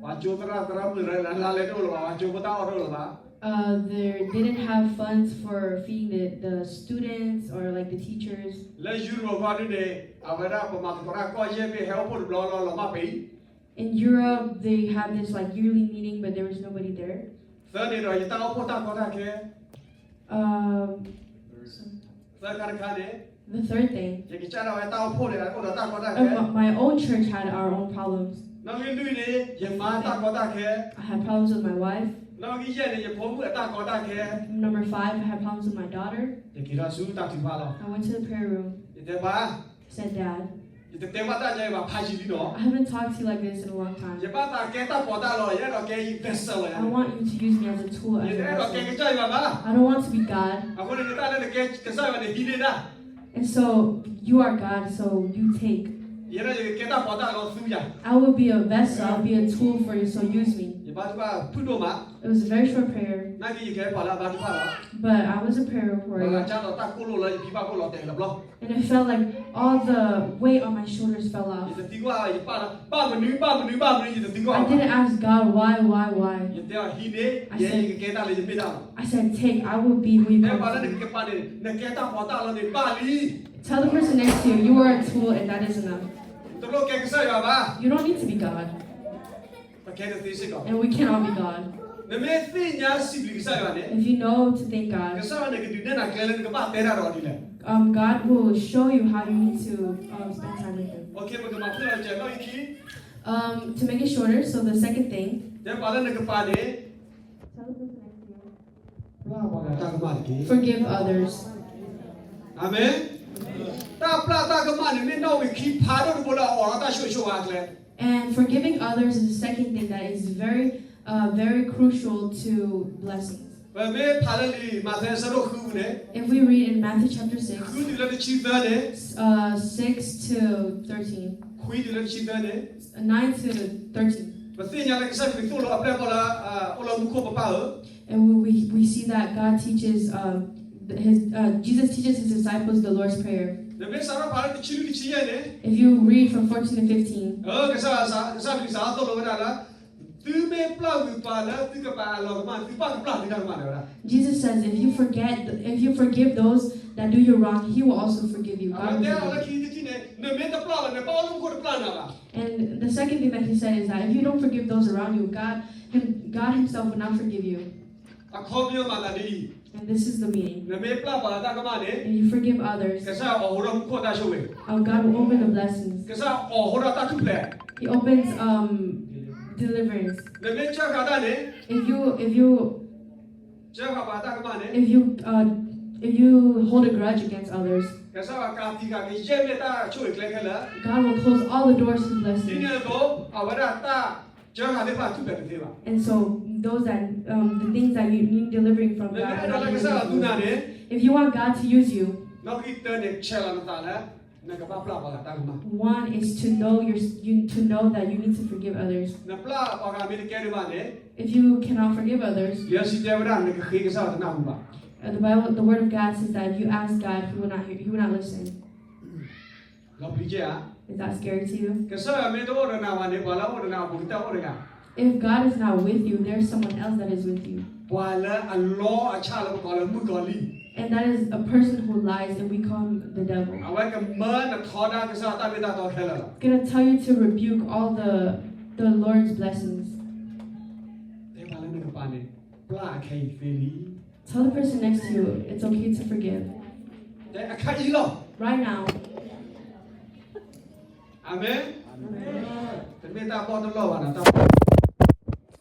ပှၤကၠိသရၣ်သရၣ်မုၣ်ရၢလၢ်လၢ်လဲၣ်တအိၣ်လၢၤဘၣ်, ပှၤကၠိဖိတၢ်အီၣ်တအိၣ်လၢၤဘၣ်. Uh, they didn't have funds for feeding the, the students or like the teachers. လၢယူရိၤပူၤန့ၣ် အဝဲဒၣ်ပမၤသကိးတၢ်ကီၢ်ယဲၢ်မ့ၢ်ဟဲအိၣ်ဖှိၣ်တဘျီလီၤလီၤမၢ်ပံၤ In Europe, they have this like yearly meeting, but there was nobody there. သၢန့ၣ်ဒီးယတၢ်အိၣ်ဖှိၣ်တၢ်ကီတၢ်ခဲ Um, သၢခါတခါန့ၣ် the third thing, ယကစၢ်ဒၣ်ဝဲတၢ်အိၣ်ဖှိၣ်န့ၣ် အိၣ်ဒီးတၢ်ကီတၢ်ခဲ uh, my, my own church had our own problems. နီၣ်ဂံၢ်လွံၢ်န့ၣ် ယမါတၢ်ကီတၢ်ခဲ I had problems with my wife. နီၣ်ဂံၢ်ယဲၢ်န့ၣ် ယဖိမုၣ်အတၢ်ကီတၢ်ခဲ Number five, I had problems with my daughter. ယက့ၤထီၣ်ဆူတၢ်ထုကဖၣ်လီၤ. I went to the prayer room. ယတဲဘၣ် Said, Dad, ယတတဲဘၣ်တၢ်ညါအံၤဘၣ် ဖးယံာ်လံနီၤ I haven't talked to you like this in a long time. ယဘၣ်သးကဲတၢ်ပီးတၢ်လီၤ ယအဲၣ်ဒိးကဲယ vessel လီၤ I want you to use me as a tool, as a vessel. ယတအဲၣ်ဒိးကဲကစၢ်ယွၤဘၣ် I don't want to be God. အဃိန့ၣ် နတၢ်လၢနကဲကစၢ်ယွၤန့ၣ် ဟံးန့ၢ်ဒၣ် And so you are God, so you take. ယဲဒၣ်ယကကဲတၢ်ပီးတၢ်လီၤဆူယၤ I will be a vessel, I'll be a tool for you, so use me. ယဘါထုကဖၣ်ဖုၣ်ဒိၣ်မး It was a very short prayer, နာ်က့ယကဲပှၤလၢအဘါထုကဖၣ်လီၤ but I was a prayer warrior. ဘၣ်ဆၣ်ဒီးတၢ်ကိၢ်လိာ်လၢယဖံဘၣ်ခိၣ်လီၤတဲာ်လၢပျီ And I felt like all the weight on my shoulders fell off. ယတသံကွၢ်ယပၢ်လၢ ဘၣ်မနုၤ ဘၣ်မနုၤ ဘၣ်မနုၤ ယတသံကွၢ် I didn't ask God why, why, why. ယတဲအီၤဟံးန့ၢ် I said, ယဲယကကဲတၢ်လၢယမ့ၢ်တၢ်လီၤ I said, take, I will be who you call me to be. တဲပှၤလၢနကပၤန့ၣ် နကဲတၢ်ပီးတၢ်လီၤန့ၣ် ဘၣ်လံ Tell the person next to you, you are a tool and that is enough. တလိၣ်ကဲကစၢ်ယွၤဘၣ် You don't need to be God. ပကဲတသ့စ့ၢ်ကီး And we cannot be God. နမ့ၢ်သ့ၣ်ညါစံးဘျုးကစၢ်ယွၤန့ၣ် If you know to thank God, ကစၢ်ယွၤန့ၣ်ကဒုးနဲၣ်နၤကျဲလၢနကဘၣ်တဲတၢ်ဒီးဒ်လဲၣ် um, God will show you how you need to, um, spend time with Him. ပကမၤဖုၣ်လီၤစဲးနီၣ်ဂံၢ်ခံ Um, to make it shorter, so the second thing, တဲပှၤလၢနကပၤန့ၣ် ပျၢ်ပှၤဂၤတၢ်ကမၣ်တက့ၢ် forgive others. အၤမ့ၣ် တၢ်ပျၢ်တၢ်ကမၣ်န့ၣ် မ့ၢ်နီၣ်ဂံၢ်ခံဖးဒိၣ်တဘိလၢအအိးထီၣ်တၢ်ဆိၣ်ဂ့ၤဆိၣ်ဝါအကျဲ And forgiving others is the second thing that is very, uh, very crucial to blessings. ပမ့ၢ်ဖးလၢလံာ်မးသဲအဆၢဒိၣ်ဃုပူၤန့ၣ် If we read in Matthew chapter six, ဃုတုၤလၢတဆံသၢန့ၣ် uh, six to thirteen, ခွံတုၤလၢတဆံသၢန့ၣ် nine to thirteen, ပသ့ၣ်ညါလၢကစၢ်ခရံာ်သိၣ်လိအပျဲၢ်အဘီၣ်လၢ အိၣ်လၢမူခိၣ်ပပၢ်ဧၢ And we, we, we see that God teaches, um, his, uh, Jesus teaches his disciples the Lord's Prayer. နမ့ၢ်စးထီၣ်ဖးလၢတဆံလွံၢ်တဆံယဲၢ်န့ၣ် If you read from fourteen to fifteen, ကစၢ်, ကစၢ်ခရံာ်စးထီၣ်သိၣ်လိဝဲဒၣ်လၢ သုမ့ၢ်ပျၢ်ကွံာ်ပှၤလၢသုကပၤအလီၤကမၣ် သုပၢ်ကပျၢ်သုတၢ်ကမၣ်န့ၣ်ဝဲဒၣ် Jesus says, if you forget, if you forgive those that do you wrong, He will also forgive you. God will forgive you. အဝဲတဲအီၤလၢခံထံၣ်န့ၣ် နမ့ၢ်တပျၢ်ဘၣ် နပၢ်အိၣ်လၢမူခိၣ်တပျၢ်နၤဘၣ် And the second thing that He said is that if you don't forgive those around you, God, him, God Himself will not forgive you. အခီပညီမၤသးဒ်အံၤ And this is the meaning. နမ့ၢ်ပျၢ်ပှၤတၢ်ကမၣ်န့ၣ် If you forgive others, ကစၢ်အီၣ်ဟိထီၣ်မူခိၣ်တၢ်ဆိၣ်ဂ့ၤ oh, God will open the blessings. ကစၢ်အီၣ်ဟိထီၣ်တၢ်ထူၣ်ဖျဲး He opens, um, deliverance. နမ့ၢ်စၢဃာ်တၢ်န့ၣ် If you, if you, စၢဃာ်ပှၤတၢ်ကမၣ်န့ၣ် if you, uh, if you hold a grudge against others, ကစၢ်ယွၤကၤသံဃာ်ကယဲၢ်မ့ၢ်တၢ်ဆိၣ်ဂ့ၤကျဲခဲလၢာ် God will close all the doors to blessings. ဒ်န့ၣ်အသိး အဝဲဒၣ်တၢ်စၢဃာ်သ့ၣ်တဖၣ်ထူၣ်ဖျဲးတသ့ဘၣ် And so those that, um, the things that you need delivering from, God will not deliver you. နမ့ၢ်အဲၣ်ဒိးလၢကစၢ်ယွၤသူနၤန့ၣ် If you want God to use you, နီၣ်ဂံၢ်တၢန့ၣ် ဆဲးလီၤနသးလၢ နကဘၣ်ပျၢ်ပှၤဂၤတၢ်ကမၣ် one is to know your, you, to know that you need to forgive others. နပျၢ်ပှၤဂၤမ့ၢ်တကဲဒံးဘၣ်န့ၣ် If you cannot forgive others, လံာ်စီဆှံတဲဝဲဒၣ် နကဃ့ကစၢ်ယွၤတနၢ်ဟူဘၣ် uh, the Bible, the Word of God says that if you ask God, He will not hear, He will not listen. လီၤပျံၤကဲဧါ Is that scary to you? ကစၢ်ယွၤမ့ၢ်တအိၣ်ဒီးနၤဘၣ်န့ၣ် ပှၤလၢအအိၣ်ဒီးနၤအပူၤ ကတၢၢ်အိၣ်တဂၤ If God is not with you, there's someone else that is with you. ပှၤလၢအလီအဆၣ်လၢပကိးလၢမုၣ်ကီၤလံၢ် And that is a person who lies and we call him the devil. အဝဲကမၢနထီဒါကစၢ်ယွၤတၢ်မ့ၢ်တၢ်တီခဲလၢာ်လီၤ Gonna tell you to rebuke all the, the Lord's blessings. တဲပှၤလၢနကပၤန့ၣ် ပျၢ်အခဲအံၤသ့လံ Tell the person next to you it's okay to forgive. တဲအခါအံၤလီၤ Right now. အၤမ့ၣ် Amen. တမ့ၢ်တၢ်ပီၣ်တလီၢ်ဘၣ်နီၤ တၢ်ပီၣ်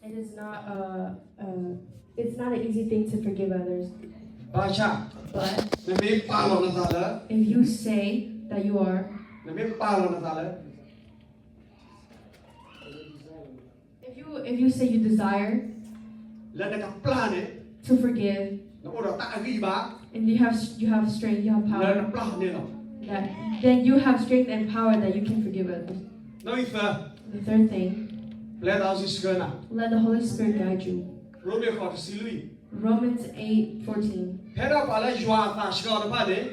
It is not, uh, uh, it's not an easy thing to forgive others. ဘၣ်ဆၣ် But နမ့ၢ်ပာ်လီၤနသးလၢ if you say that you are, နမ့ၢ်ပာ်လီၤနသးလၢ If you, if you say you desire လၢနကပျၢ်န့ၣ် to forgive, နအိၣ်ဒီးတၢ်အဂံၢ်အဘါ and you have, you have strength, you have power, လၢနပျၢ်န့ၣ်လီၤ that, then you have strength and power that you can forgive others. နီၣ်ဂံၢ်သၢ The third thing, ပျဲသးစီဆှၢနၤ let the Holy Spirit guide you. ရိမ့ၤဃိးတဆံလွံၢ် Romans eight fourteen. ဖဲဒၣ်ပှၤလၢယွၤအသးဆှၢအီၤတဖၣ်န့ၣ်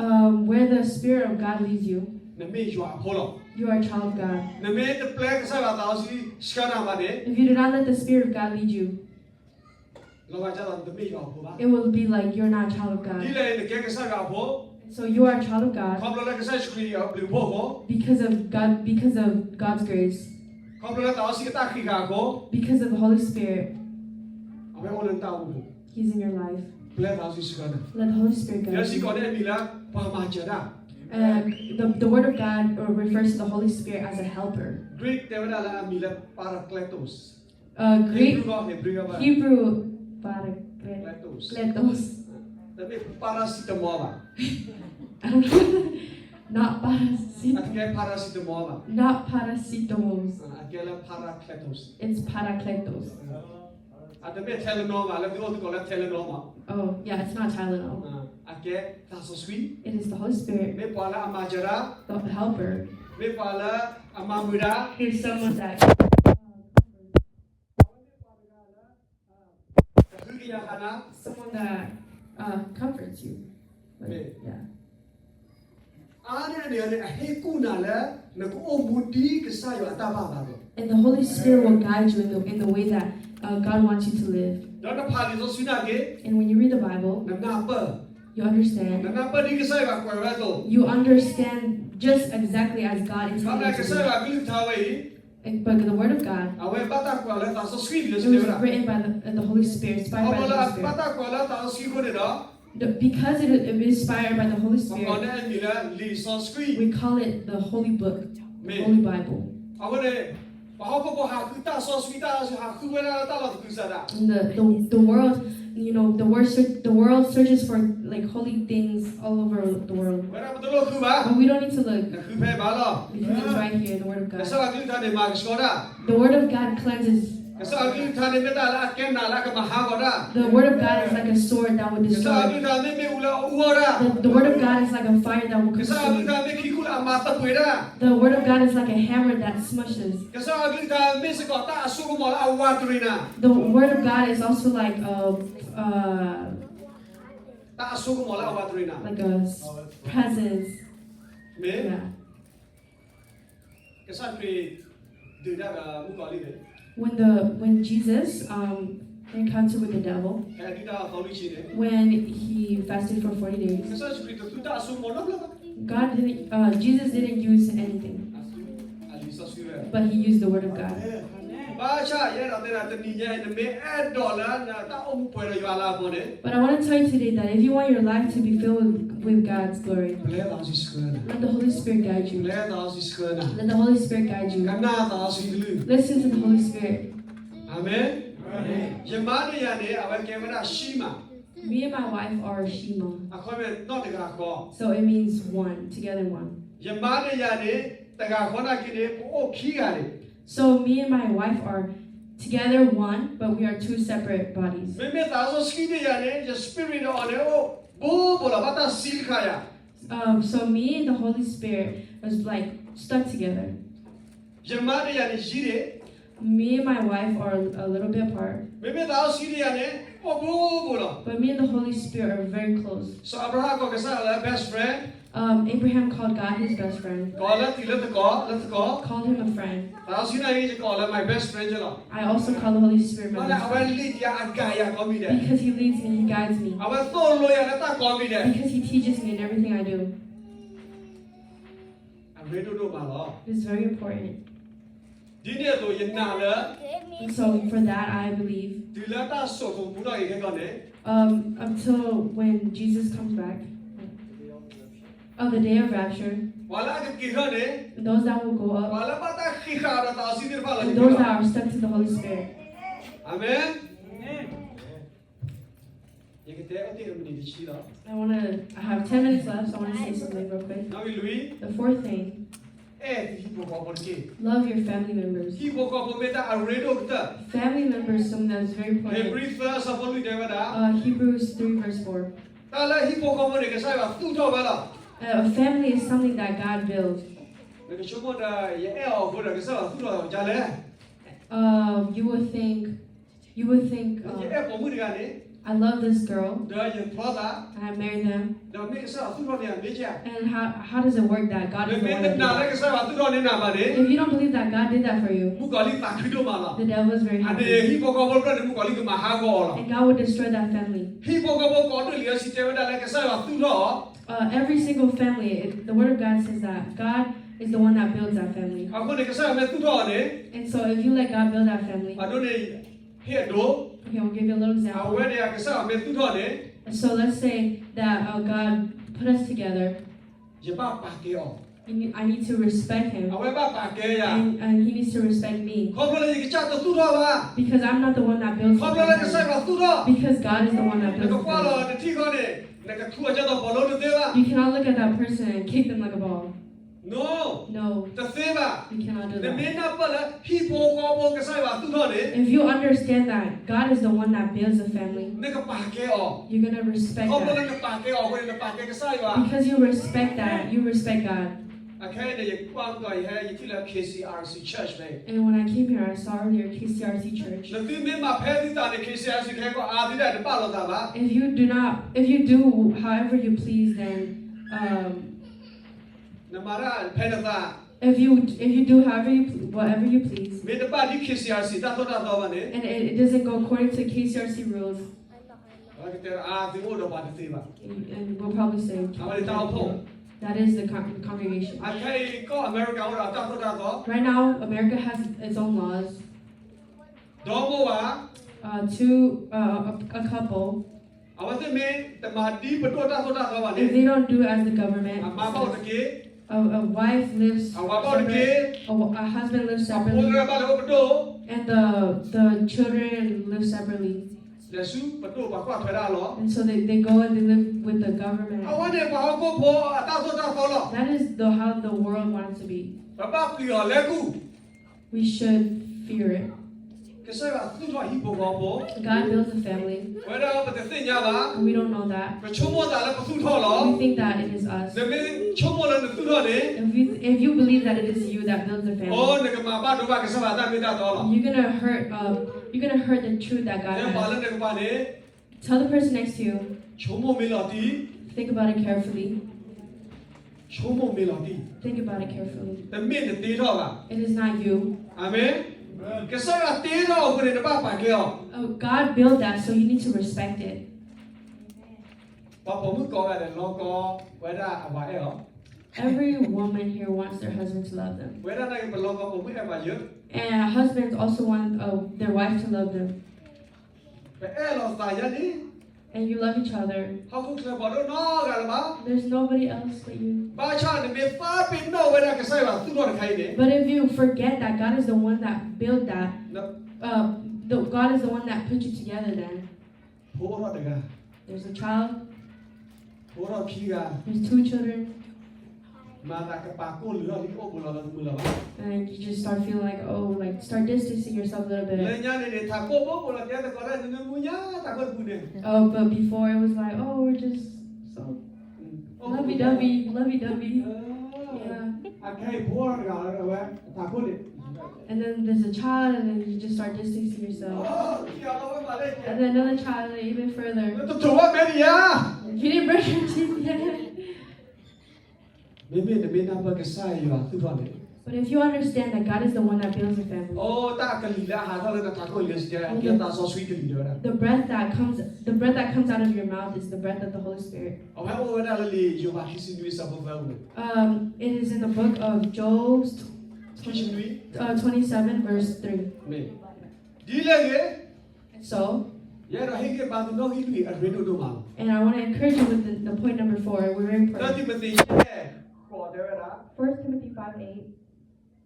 Um, where the Spirit of God leads you, နမ့ၢ်ယွၤအဖိလီၤ. You are a child of God. နမ့ၢ်တပျဲကစၢ်ယွၤသးစီဆှံဆှၢနၤဘၣ်န့ၣ်, If you do not let the Spirit of God lead you, လီၤဂာ်ဒ်သိးနတမ့ၢ်ယွၤအဖိဘၣ်. It will be like you're not a child of God. ဒ်လဲၣ်နကဲကစၢ်ယွၤအဖိ, So you are a child of God ခီဖျိလၢကစၢ်ယ့ၣ်ၡူးခရံာ်အဘျုးအဖှိၣ်အဃိ, because of God, because of God's grace. ခီဖျိလၢသးစီဆှံအတၢ်ဃံးဃာ်အဃိ, Because of the Holy Spirit အဝဲအိၣ်လၢနတၢ်အိၣ်မူပူၤ, He's in your life. ပျဲသးစီဆှံဆှၢနၤ. Let the Holy Spirit guide you. ယဲစ့ၢ်ကီးန့ၣ်အမံၤလၢ ပှၤမၤစၢၤတၢ်, Uh, the, the Word of God, uh, refers to the Holy Spirit as a helper. Greek တဲဝဲဒၣ်လၢအမံၤလၢ Parakletos. Uh, Greek, Hebrew ကီး, Hebrew ကီးဘၣ်, Hebrew, Parakletos. Kletos. တမ့ၢ် paracetamol ဘၣ်. I don't know. Not paracetamol. အတကဲ paracetamol ဘၣ်. Not paracetamols. အကဲလၢ Parakletos. It's Parakletos. အတမ့ၢ် Tylenol ဘၣ်, လၢသုအိၣ်သုကိးလၢ Tylenol ဘၣ်. Oh, yeah, it's not Tylenol. အကဲသးစီဆှံ, It is the Holy Spirit, မ့ၢ်ပှၤလၢအမၤစၢၤတၢ်, the helper. မ့ၢ်ပှၤလၢအမၤမုာ်တၢ်, He's someone that ကဟုကယာ်နၤ, someone that, uh, comforts you. Like, yeah. အါန့ၢ်န့ၣ်န့ၣ် အဟ့ၣ်ကူၣ်နၤလၢ နကအိၣ်မူဒ်ကစၢ်ယွၤအတၢ်ဘၣ်အသးလီၤ. And the Holy Spirit will guide you in the, in the way that, uh, God wants you to live. ဒီးနဖးလံာ်စီဆှံနာ်က့, And when you read the Bible, နနၢ်ပၢၢ်, you understand. နနၢ်ပၢၢ်ဒ်ကစၢ်ယွၤကွဲးဝဲအသိး, You understand just exactly as God intended you to do. ဘၣ်ဆၣ်ကစၢ်ယွၤအကလုၢ်ကထါဝဲအံၤ And, but the Word of God, အဝဲဘၣ်တၢ်ကွဲးအီၤလၢသးစီဆှံလံ it was written by the, the Holy Spirit, inspired by the Holy Spirit. ခီဖျိလၢအဘၣ်တၢ်ကွဲးအီၤလၢသးစီဆှံအဃိန့ၣ်ဒီး, The, because it is inspired by the Holy Spirit, ပကိးန့ၢ်အမံၤလၢလံာ်စီဆှံ, we call it the Holy Book, the Holy Bible. အဃိန့ၣ်, ပှၤဟီၣ်ခိၣ်ဖိဟးဃုတၢ်စီဆှံ, တၢ်စီဆှံဟးဃုဝဲဒၣ်လၢတၢ်လီၢ်သကုၤဆးဒး. And the, the, the world, you know, the world search, the world searches for, like, holy things all over the world. ဝဲဒၣ်ပတလိၣ်ဃုဘၣ်, But we don't need to look, နဃုဖဲဘၣ်လီၤ. Because it's right here, the Word of God. ကစၢ်အကလုၢ်ကထါန့ၣ်မၤကဆှီတၢ်, The Word of God cleanses. ကစၢ်အကလုၢ်ကထါန့ၣ်မ့ၢ်တၢ်လၢအကဲနးလၢအကမၤဟးဂီၤတၢ်, The Word of God is like a sword that will destroy. ကစၢ်အကလုၢ်ကထါမ့ၢ်မ့ၣ်အူလၢအအူအီၣ်တၢ်, The, the Word of God is like a fire that will consume. ကစၢ်အကလုၢ်ကထါမ့ၢ်ခံခူလၢအမၤသပှ့ၤတၢ်, The Word of God is like a hammer that smashes. ကစၢ်အကလုၢ်ကထါမ့ၢ်စ့ၢ်ကီးတၢ်အစိကမီၤလၢအဝးတရံးနၤ, The Word of God is also like a, uh, တၢ်အစိကမီၤလၢအဝးတရံးနၤ, like a s-, presence. မ့ၢ်, Yeah. ကစၢ်ခရံာ်ဒုးတၢ်ဒီးမုၣ်ကီၤလံၢ်န့ၣ်, When the, when Jesus, um, encountered with the devil, ဖဲအဒုၣ်တၢ်အသီလွံၢ်ဆံန့ၣ်, when he fasted for forty days, ကစၢ်ယ့ၣ်ၡူးခရံာ်တသူတၢ်အစိကမီၤနီတဘျီဘၣ်, God didn't, uh, Jesus didn't use anything, အလံာ်စီဆှံဝဲ, but he used the Word of God. ဘၣ်ဆၣ်ယအဲၣ်ဒိးတဲနၤတနံၤညါအံၤ နမ့ၢ်အဲၣ်ဒိးလၢနတၢ်အိၣ်မူပှဲၤဒီးယွၤအလၤကပီၤန့ၣ်, But I want to tell you today that if you want your life to be filled with, with God's glory, ပျဲသးစီဆှံဆှၢနၤ, let the Holy Spirit guide you. ပျဲသးစီဆှံဆှၢနၤ, Let the Holy Spirit guide you. ကနၣ်သးစီဆှံကလုၢ်. Listen to the Holy Spirit. အၤမ့ၣ်. ယမါဒီးယၤန့ၣ် အဝဲကဲဝဲဒၣ် she မး, Me and my wife are a she မး, အခီပညီ နီၢ်တဂၤဃီ, So it means one, together one. ယမါဒီးယၤန့ၣ် တဂၤဃီနာ်က့န့ၣ် ပအိၣ်ခံဂၤန့ၣ်, So me and my wife are together one, but we are two separate bodies. မ့မ့ၢ်သးစီဆှံဒီးယၤန့ၣ် ယ spirit ဒီးအီၤန့ၣ် အိၣ်ဘူးဘူးလီၤ ဘၣ်တၢ်စံးတခါယၤ, Um, so me and the Holy Spirit is like stuck together. ယမါဒီးယၤန့ၣ် ယံၤဒံး, Me and my wife are a little bit apart. မ့မ့ၢ်သးစီဆှံဒီးယၤန့ၣ် အိၣ်ဘူးဘူးလီၤ. But me and the Holy Spirit are very close. စီၤအၤဘြၤဟၣ်ကိးကစၢ်ယွၤလၢ best friend, Um, Abraham called God his best friend. ကိးလၢတံၤလၢသကိး, လၢသကိး, Called him a friend. သးစီဆှံနာ်က့ ယကိးလၢ my best friend ယလီၤ. I also call the Holy Spirit my best friend. ဘၣ်ဆၣ်အဝဲ lead ယၤ အ guide ယၤကိးမံၤဒဲး, Because he leads me, he guides me. အဝဲသိၣ်လိယၤလၢတၢ်ကိးမံၤဒဲး, Because he teaches me in everything I do. အရ့ဒိၣ်ဒိၣ်မးလီၤ. It's very important. ဒ်န့ၣ်အသိး ယနာ်လၢ, And so for that, I believe, တုၤလၢတၢ်စိာ်ပူၤပူထီၣ်က့ၤခဲကီးန့ၣ်, Um, until when Jesus comes back, on the day of rapture, ပှၤလၢအကက့ၤထီၣ်န့ၣ်, those that will go up, ပှၤလၢဘၣ်တၢ်ဃံးဃာ်ဒီးသးစီဆှံသ့ၣ်တဖၣ်လီၤ, and those that are stuck to the Holy Spirit. အၤမ့ၣ်. ယကတဲအီၤတ့ၢ်အမံၤနံၤတဆံလီၤ. I wanna, I have ten minutes left, so I wanna say something real quick. နီၣ်ဂံၢ်လွံၢ်, The fourth thing, အဲၣ်ဟံၣ်ဖိဃီဖိတက့ၢ်. Love your family members. ဟံၣ်ဖိဃီဖိမ့ၢ်တၢ်အရ့ဒိၣ်ကတၢၢ်. Family members, something that's very important. ဧ့ၤဘြံၤသၢ အဆၢဖိလွံၢ်တဲဝဲဒၣ်, Uh, Hebrews three verse four. တၢ်လၢဟံၣ်ဖိဃီဖိန့ၣ် ကစၢ်ယွၤသူၣ်ထီၣ်ဝဲလီၤ. Uh, a family is something that God builds. နကဆိကမိၣ်ဒီး ယအဲၣ်အီၤအဃိဒီး ကစၢ်ယွၤသူၣ်ထီၣ်ဒ်လဲၣ်. Uh, you would think, you would think, uh, ယအဲၣ်ပိာ်မုၣ်တဂၤန့ၣ် I love this girl, ဒီးယဖျီသး, and I marry them. ဒီးမ့ၢ်ကစၢ်ယွၤသူၣ်ထီၣ်န့ၢ်ယၤမ့ၢ်ဧါ. And how, how does it work that God is the one that did that? နမ့ၢ်တနာ်လၢကစၢ်ယွၤသူၣ်ထီၣ်န့ၢ်နၤဘၣ်န့ၣ်, If you don't believe that God did that for you, မုၣ်ကီၤလံၢ်သးခုဒိၣ်မးလီၤ. The devil is very happy. အန့ၣ်ဟံၣ်ဖိဃီဖိဖျၢၣ်န့ၣ် မုၣ်ကီၤလံၢ်ကမၤဟးဂီၤအီၤလီၤ. And God will destroy that family. ဟံၣ်ဖိဃီဖိကိးဒိၣ်လံာ်စီဆှံတဲဝဲဒၣ်လၢကစၢ်ယွၤသူၣ်ထီၣ် Uh, every single family, it, the word of God says that God is the one that builds that family. အဃိန့ၣ် ကစၢ်ယွၤမ့ၢ်သူၣ်ထီၣ်အီၤန့ၣ်, And so if you let God build that family, အဒိန့ၣ် ဟ့ၣ်အဒိ, okay, I'll give you a little example. အဝဲန့ၣ် ကစၢ်ယွၤမ့ၢ်သူၣ်ထီၣ်န့ၣ်, So let's say that uh, God put us together. ယဘၣ်ပာ်ကဲအီၤ, You need, I need to respect him. အဝဲဘၣ်ပာ်ကဲယၤ, And, and he needs to respect me. ခီဖျိလၢယကစၢ်တသူၣ်ထီၣ်ဘၣ်, Because I'm not the one that builds the family. ခီဖျိလၢကစၢ်ယွၤသူၣ်ထီၣ်, Because God is the one that builds the family. နကကွၢ်လီၤတထံၣ်ဃီန့ၣ်, နကထူအကၢ်သိးပိာ်လိတသ့ဘၣ်. You cannot look at that person and kick them like a ball. No, No, တသ့ဘၣ်. You cannot do that. နမ့ၢ်နၢ်ပၢၢ်လၢဟံၣ်ဖိဃီဖိကစၢ်ယွၤသူၣ်ထီၣ်န့ၣ်, If you understand that God is the one that builds the family, နကပာ်ကဲအီၤ, you're gonna respect that. ခီဖျိလၢနပာ်ကဲအီၤအဃိန့ၣ် နပာ်ကဲကစၢ်ယွၤ. Because you respect that, you respect God. အခဲအံၤန့ၣ် ယကွၢ်ကီၤယဟဲ ယထံၣ်လၢ K C R C church ဖဲအံၤ, And when I came here, I saw earlier K C R C church. နသုမ့ၢ်မၤဖဲသုသးန့ၣ် K C R C ကဟဲကီၢ်အါသုဒၣ် နဘၣ်လိာ်သးဘၣ်. If you do not, if you do however you please, then um, နမၤတၢ်ဖဲနသး, if you, if you do however you, whatever you please, မ့ၢ်တဘၣ်ဒ် K C R C တၢ်သိၣ်တၢ်သီဘၣ်န့ၣ်, and it, it doesn't go according to K C R C rules, အဝဲကတဲအါသုအိၣ်ဒီးပှၤတသ့ဘၣ်. And, and we'll probably say, အဝဲန့ၣ်တၢ်အိၣ်ဖှိၣ်, that is the con-, congregation. အခဲအံၤကီၢ်အမဲရကၤအိၣ်ဒီးတၢ်သိၣ်တၢ်သီ. Right now, America has its own laws. ဒီမိၢ်ဝၤ, uh, two, uh, a, a couple, အဝဲသ့ၣ်မ့ၢ်တမၤဒ်ပဒိၣ်တၢ်သိၣ်တၢ်သီဘၣ်န့ၣ်, if they don't do as the government, အမါဘၣ်အိၣ်တက့ၢ်, a, a wife lives separate, အဝၤဘၣ်အိၣ်တက့ၢ်, a, a husband lives separately, အဖိသၣ်ဘၣ်လဲၤအိၣ်ပဒိၣ်, and the, the children live separately. လဲၤဆူပဒိၣ်ပှၤကွၢ်ထွဲဒၣ်လီၤ. And so they, they go and they live with the government. အဝဲန့ၣ်ပှၤဟီၣ်ခိၣ်ဖိအတၢ်သိၣ်တၢ်သီလီၤ. That is the, how the world wants to be. ပဘၣ်ပျံၤအီၤလဲၤကူၣ် We should fear it. ကစၢ်ယွၤသူၣ်ထီၣ်ဟံၣ်ဖိဃီဖိ, God builds a family. ပဝဲဒၣ်ပတသ့ၣ်ညါဘၣ်, And we don't know that. ပဆိကမိၣ်သးလၢပသူၣ်ထီၣ်လီၤ. We think that it is us. နမ့ၢ်ဆိကမိၣ်လၢနသူၣ်ထီၣ်န့ၣ်, If you, if you believe that it is you that builds the family, အိ နကမၤဘၣ်ဒိဘၣ်ကစၢ်ယွၤတၢ်မ့ၢ်တၢ်တီလီၤ. You're gonna hurt, uh, you're gonna hurt the truth that God has. တဲပှၤလၢနကပၤန့ၣ်, Tell the person next to you. ဆိကမိၣ်မ့ၢ်လီၤတံၢ်, Think about it carefully. ဆိကမိၣ်မ့ၢ်လီၤတံၢ်, Think about it carefully. တမ့ၢ်နတ့ထီၣ်ဘၣ်. It is not you. အၤမ့ၣ်. ကစၢ်ယွၤတ့ထီၣ်အဃိန့ၣ် နဘၣ်ပာ်ကဲအီၤ. Oh, God built that, so you need to respect it. ပှၤပိာ်မုၣ်ကိးဂၤဒဲး လီၤကီဝဲဒၣ်အဝၤအဲၣ်အီၤ. Every woman here wants their husband to love them. ပဝဲဒၣ်န့ၣ် ပလီၤကီပိာ်မုၣ်အဲၣ်ပှၤယၢ, And husbands also want, uh, their wife to love them. ပအဲၣ်လီၤသးယါန့ၣ်, And you love each other. ဟီၣ်ခိၣ်ချၢပှၤတအိၣ်နီတဂၤလၢၤဘၣ်. There's nobody else but you. ဘၣ်ဆၣ်နမ့ၢ်သးပ့ၤနီၣ်ဝဲဒၣ်ကစၢ်ယွၤသူၣ်ထီၣ်တခါအံၤန့ၣ်, But if you forget that God is the one that built that, uh, the, God is the one that put you together then. ဖိအိၣ်ထီၣ်တဂၤ, There's a child. ဖိအိၣ်ထီၣ်ခံဂၤ, There's two children. မၤသးကပာ်ကိၢ်လုၢ်ထီၣ်လံ အိၣ်ဘူးလီၤလၢမုာ်လီၤဘၣ်. And you just start feeling like, oh, like, start distancing yourself a little bit. လၢညါန့ၣ်န့ၣ် ထးခိၣ်ဘိဘိလီၤ တဲသကိးတၢ် နမ့ၢ်မူညါတၢ်ခိၣ်တပူၤန့ၣ်, Oh, but before it was like, oh, we're just so lovey-dovey, lovey-dovey. Yeah. အခဲအံၤဖိအိၣ်ထီၣ်တဂၤလၢအဝဲအထးခိၣ်န့ၣ်, And then there's a child, and then you just start distancing yourself. And then another child, and then even further. တတိၤဘၣ်မဲာ်ဒံးဧါ. You didn't brush your teeth yet. မ့မ့ၢ်နမ့ၢ်နၢ်ပၢၢ်ကစၢ်ယွၤသူၣ်ထီၣ်န့ၣ်, But if you understand that God is the one that builds the family, အိ တၢ်ကလံၤလၢအဟးထီၣ်လၢနထးခိၣ်လံၤစံးတဲ ကဲသးစီဆှံကလံၤဒၣ်ဝဲဒၣ်, the breath that comes, the breath that comes out of your mouth is the breath of the Holy Spirit. အဝဲအိၣ်ဝဲဒၣ်လၢလံာ်ယိၤဘးခံဆံနွံအဆၢဖိသၢပူၤ, Um, it is in the book of Job, ခံဆံနွံ, uh, twenty-seven, verse three. မ့ၢ်, ဒ်လဲၣ်ဂ့ၤ, And so, ယအဲၣ်ဒိးဟ့ၣ်ဂံၢ်ဘါသုနီၣ်ဂံၢ်လွံၢ်အရ့ဒိၣ်ဒိၣ်မးလီၤ. And I want to encourage you with the, the point number four. We're very important. တၢတံၤမသ့း ယဲၢ် ဃိးတဲဝဲဒၣ်, First Timothy five eight.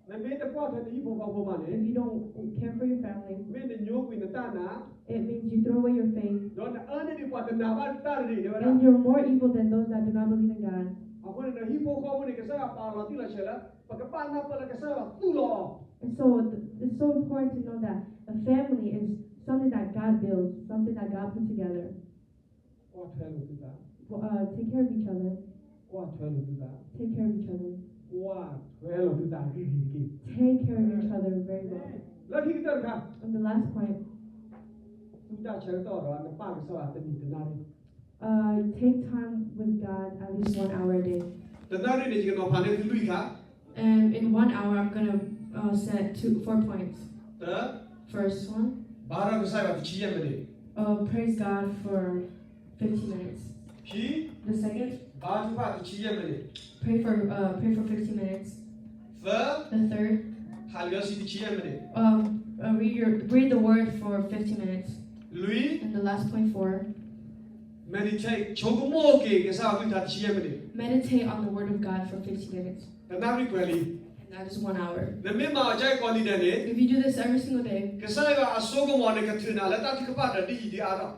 နမ့ၢ်တကွၢ်ထွဲနဟံၣ်ဖိဃီဖိဘၣ်န့ၣ်, If you don't care for your family, မ့ၢ်နညိကွံာ်နတၢ်နာ်, it means you throw away your faith, ဒီးနအၢန့ၢ်ဒံးပှၤတနာ်ဘၣ်တၢ်တဂ့ၤ တဲဝဲဒၣ်, and you're more evil than those that do not believe in God. အဃိန့ၣ် နဟံၣ်ဖိဃီဖိန့ၣ် ကစၢ်ယွၤပာ်လီၤတံၢ်လီၤဆဲးလၢ ပကဘၣ်နၢ်ပၢၢ်လၢကစၢ်ယွၤသူၣ်လီၤ And so, th-, it's so important to know that a family is something that God builds, something that God put together. ကွၢ်ထွဲလိာ်သုသး, Uh, take care of each other. ကွၢ်ထွဲလိာ်သုသး, Take care of each other. ကွၢ်ထွဲလိာ်သုသးဂ့ၤဂ့ၤတက့ၢ်. Take care of each other very well. လၢခံကတၢၢ်တခါ, And the last point, သုတ ဆၢကတီၢ်ဒီးနပာ်ကစၢ်ယွၤတနံၤတနၣ်ရံၣ်. Uh, take time with God at least one hour a day. တနၣ်ရံၣ်န့ၣ် ယကနီၤဖးန့ၢ်သုလွံၢ်ခါ. And in one hour, I'm gonna uh, set two, four points. တၢ, First one, ဘါထီၣ်ကစၢ်ယွၤတဆံယဲၢ်မံးနံး. Uh, praise God for fifteen minutes. ခံ, The second, ဘါထုကဖၣ်တဆံယဲၢ်မံးနံး. Pray for uh, pray for fifteen minutes. သၢ, The third, ဖးလံာ်စီဆှံတဆံယဲၢ်မံးနံး. Um, uh, read your read the word for fifteen minutes. လွံၢ်, And the last point, four, meditate, ဆိကမိၣ်က့ၤကစၢ်ယွၤကလုၢ်ကထါတဆံယဲၢ်မံးနံး. Meditate on the word of God for fifteen minutes. တနၣ်ရံၣ်ပှဲၤလံ. And that is one hour. နမ့ၢ်မၤအီၤခဲကိးနံၤဒဲးန့ၣ်, If you do this every single day, ကစၢ်ယွၤအစိကမီၤန့ၣ် ကထုးနၤလၢတၢ်ထုကဖၣ်ဒီးဒ်အံၤဒ်အါထီၣ်.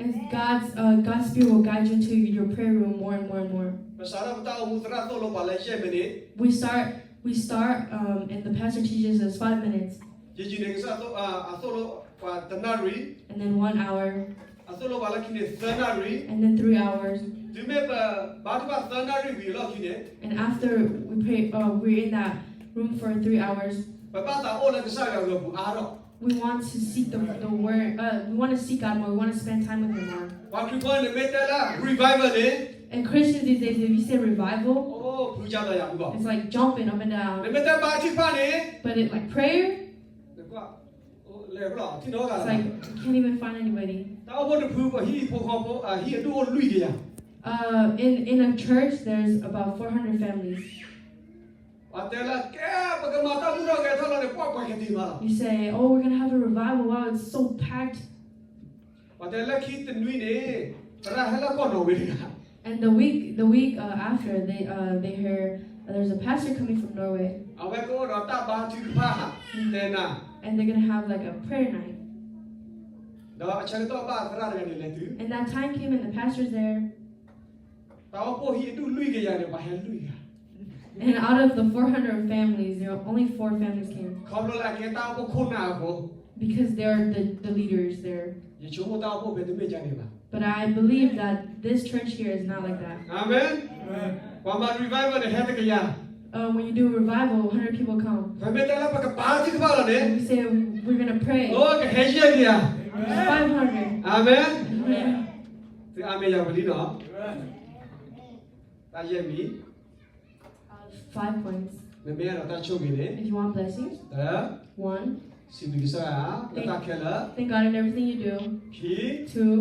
And God's uh, God's spirit will guide you into your prayer room more and more and more. ပစးထီၣ်ပတၢ်အိၣ်မူသရၣ်သိၣ်လိပှၤလၢယဲၢ်မံးနံး. We start we start um, and the pastor teaches us five minutes. ယယံၤန့ၣ်ကစၢ်ယွၤအသိၣ်လိပှၤတနၣ်ရံၣ်. And then one hour. အသိၣ်လိပှၤလၢခံန့ၣ် သၢနၣ်ရံၣ်. And then three hours. တုၤမ့ၢ်ပဘါထုကဖၣ်သၢနၣ်ရံၣ်ဝံၤအလီၢ်ခံန့ၣ်, And after we pray uh, we're in that room for three hours. ပဘၣ်သးအိၣ်လၢကစၢ်ယွၤအဂီၢ်ပူၤအါထီၣ်. We want to seek the the word uh, we want to seek God more. We want to spend time with Him more. ပှၤခရံာ်ဖိန့ၣ်မ့ၢ်တဲလၢ revival န့ၣ်, And Christians these days, if you say revival, အိၣ်ဖုကၢ်သးယၤပူၤဘၣ်, it's like jumping up and down. နမ့ၢ်တဲဘါထုကဖၣ်န့ၣ်, But it like prayer, လဲၤဘၣ်ထံၣ်နီတဂၤလၢၤဘၣ်. It's like you can't even find anybody. တၢ်အိၣ်ဖှိၣ်တဖု ပှၤဟံၣ်ဖိဃီဖိ ဟံၣ်အဒူၣ်အိၣ်လွံၢ်ကယၤ. Uh, in in a church, there's about four hundred families. ပှၤတဲလၢကဲ ပကမၤတၢ်မူထီၣ်ဂဲၤထီၣ်လီၤန့ၣ် ပှၤပှၤကတ့ၤမးလီၤ. You say, oh, we're gonna have a revival. Wow, it's so packed. ပှၤတဲလၢခံတနွံန့ၣ် သရၣ်ဟဲလၢကီၢ်နီၣ်ဝ့တဂၤ. And the week the week uh, after, they uh, they hear uh, there's a pastor coming from Norway. အဝဲကအိၣ်ဒီးတၢ်ဘါထုကဖၣ်တဲနၤ, And they're gonna have like a prayer night. ဒီးအဆၢကတီၢ်ဘၣ်သရၣ်တဂၤန့ၣ်လဲၤတုၤ, And that time came and the pastor's there. တၢ်အိၣ်ဖှိၣ်ဟံၣ်အဒူၣ်လွံၢ်ကယၤန့ၣ် ပှၤဟဲလွံၢ်ဂၤ. And out of the four hundred families, there are only four families came. ခီဖျိလၢအကဲတၢ်အိၣ်ဖှိၣ်ခိၣ်နၢ်အဃိ, Because they're the the leaders there. ယဆိကမိၣ်တၢ်အိၣ်ဖှိၣ်ဖဲတမ့ၢ်ဒ်န့ၣ်ဘၣ်. But I believe that this church here is not like that. အၤမ့ၣ်. ပှၤမၤ revival န့ၣ် ဟဲတကယၤ. Uh, when you do a revival, a hundred people come. ပမ့ၢ်တဲလၢပကဘါထုကဖၣ်လီၤန့ၣ်, And we say we're gonna pray. အိၣ်ကဟဲယဲၢ်ကယၤ. Five hundred. အၤမ့ၣ်. Amen. သုအၤမ့ၣ်ယၤဝံၤလံနီၤ. တၢ်ယဲၢ်မံၤ, Five points. နမ့ၢ်အဲၣ်ဒိးတၢ်ဆိၣ်ဂ့ၤန့ၣ်, If you want blessings, တၢ, one, စံးဘျုးကစၢ်ယွၤလၢတၢ်ခဲလၢာ်, Thank God in everything you do. ခံ, Two,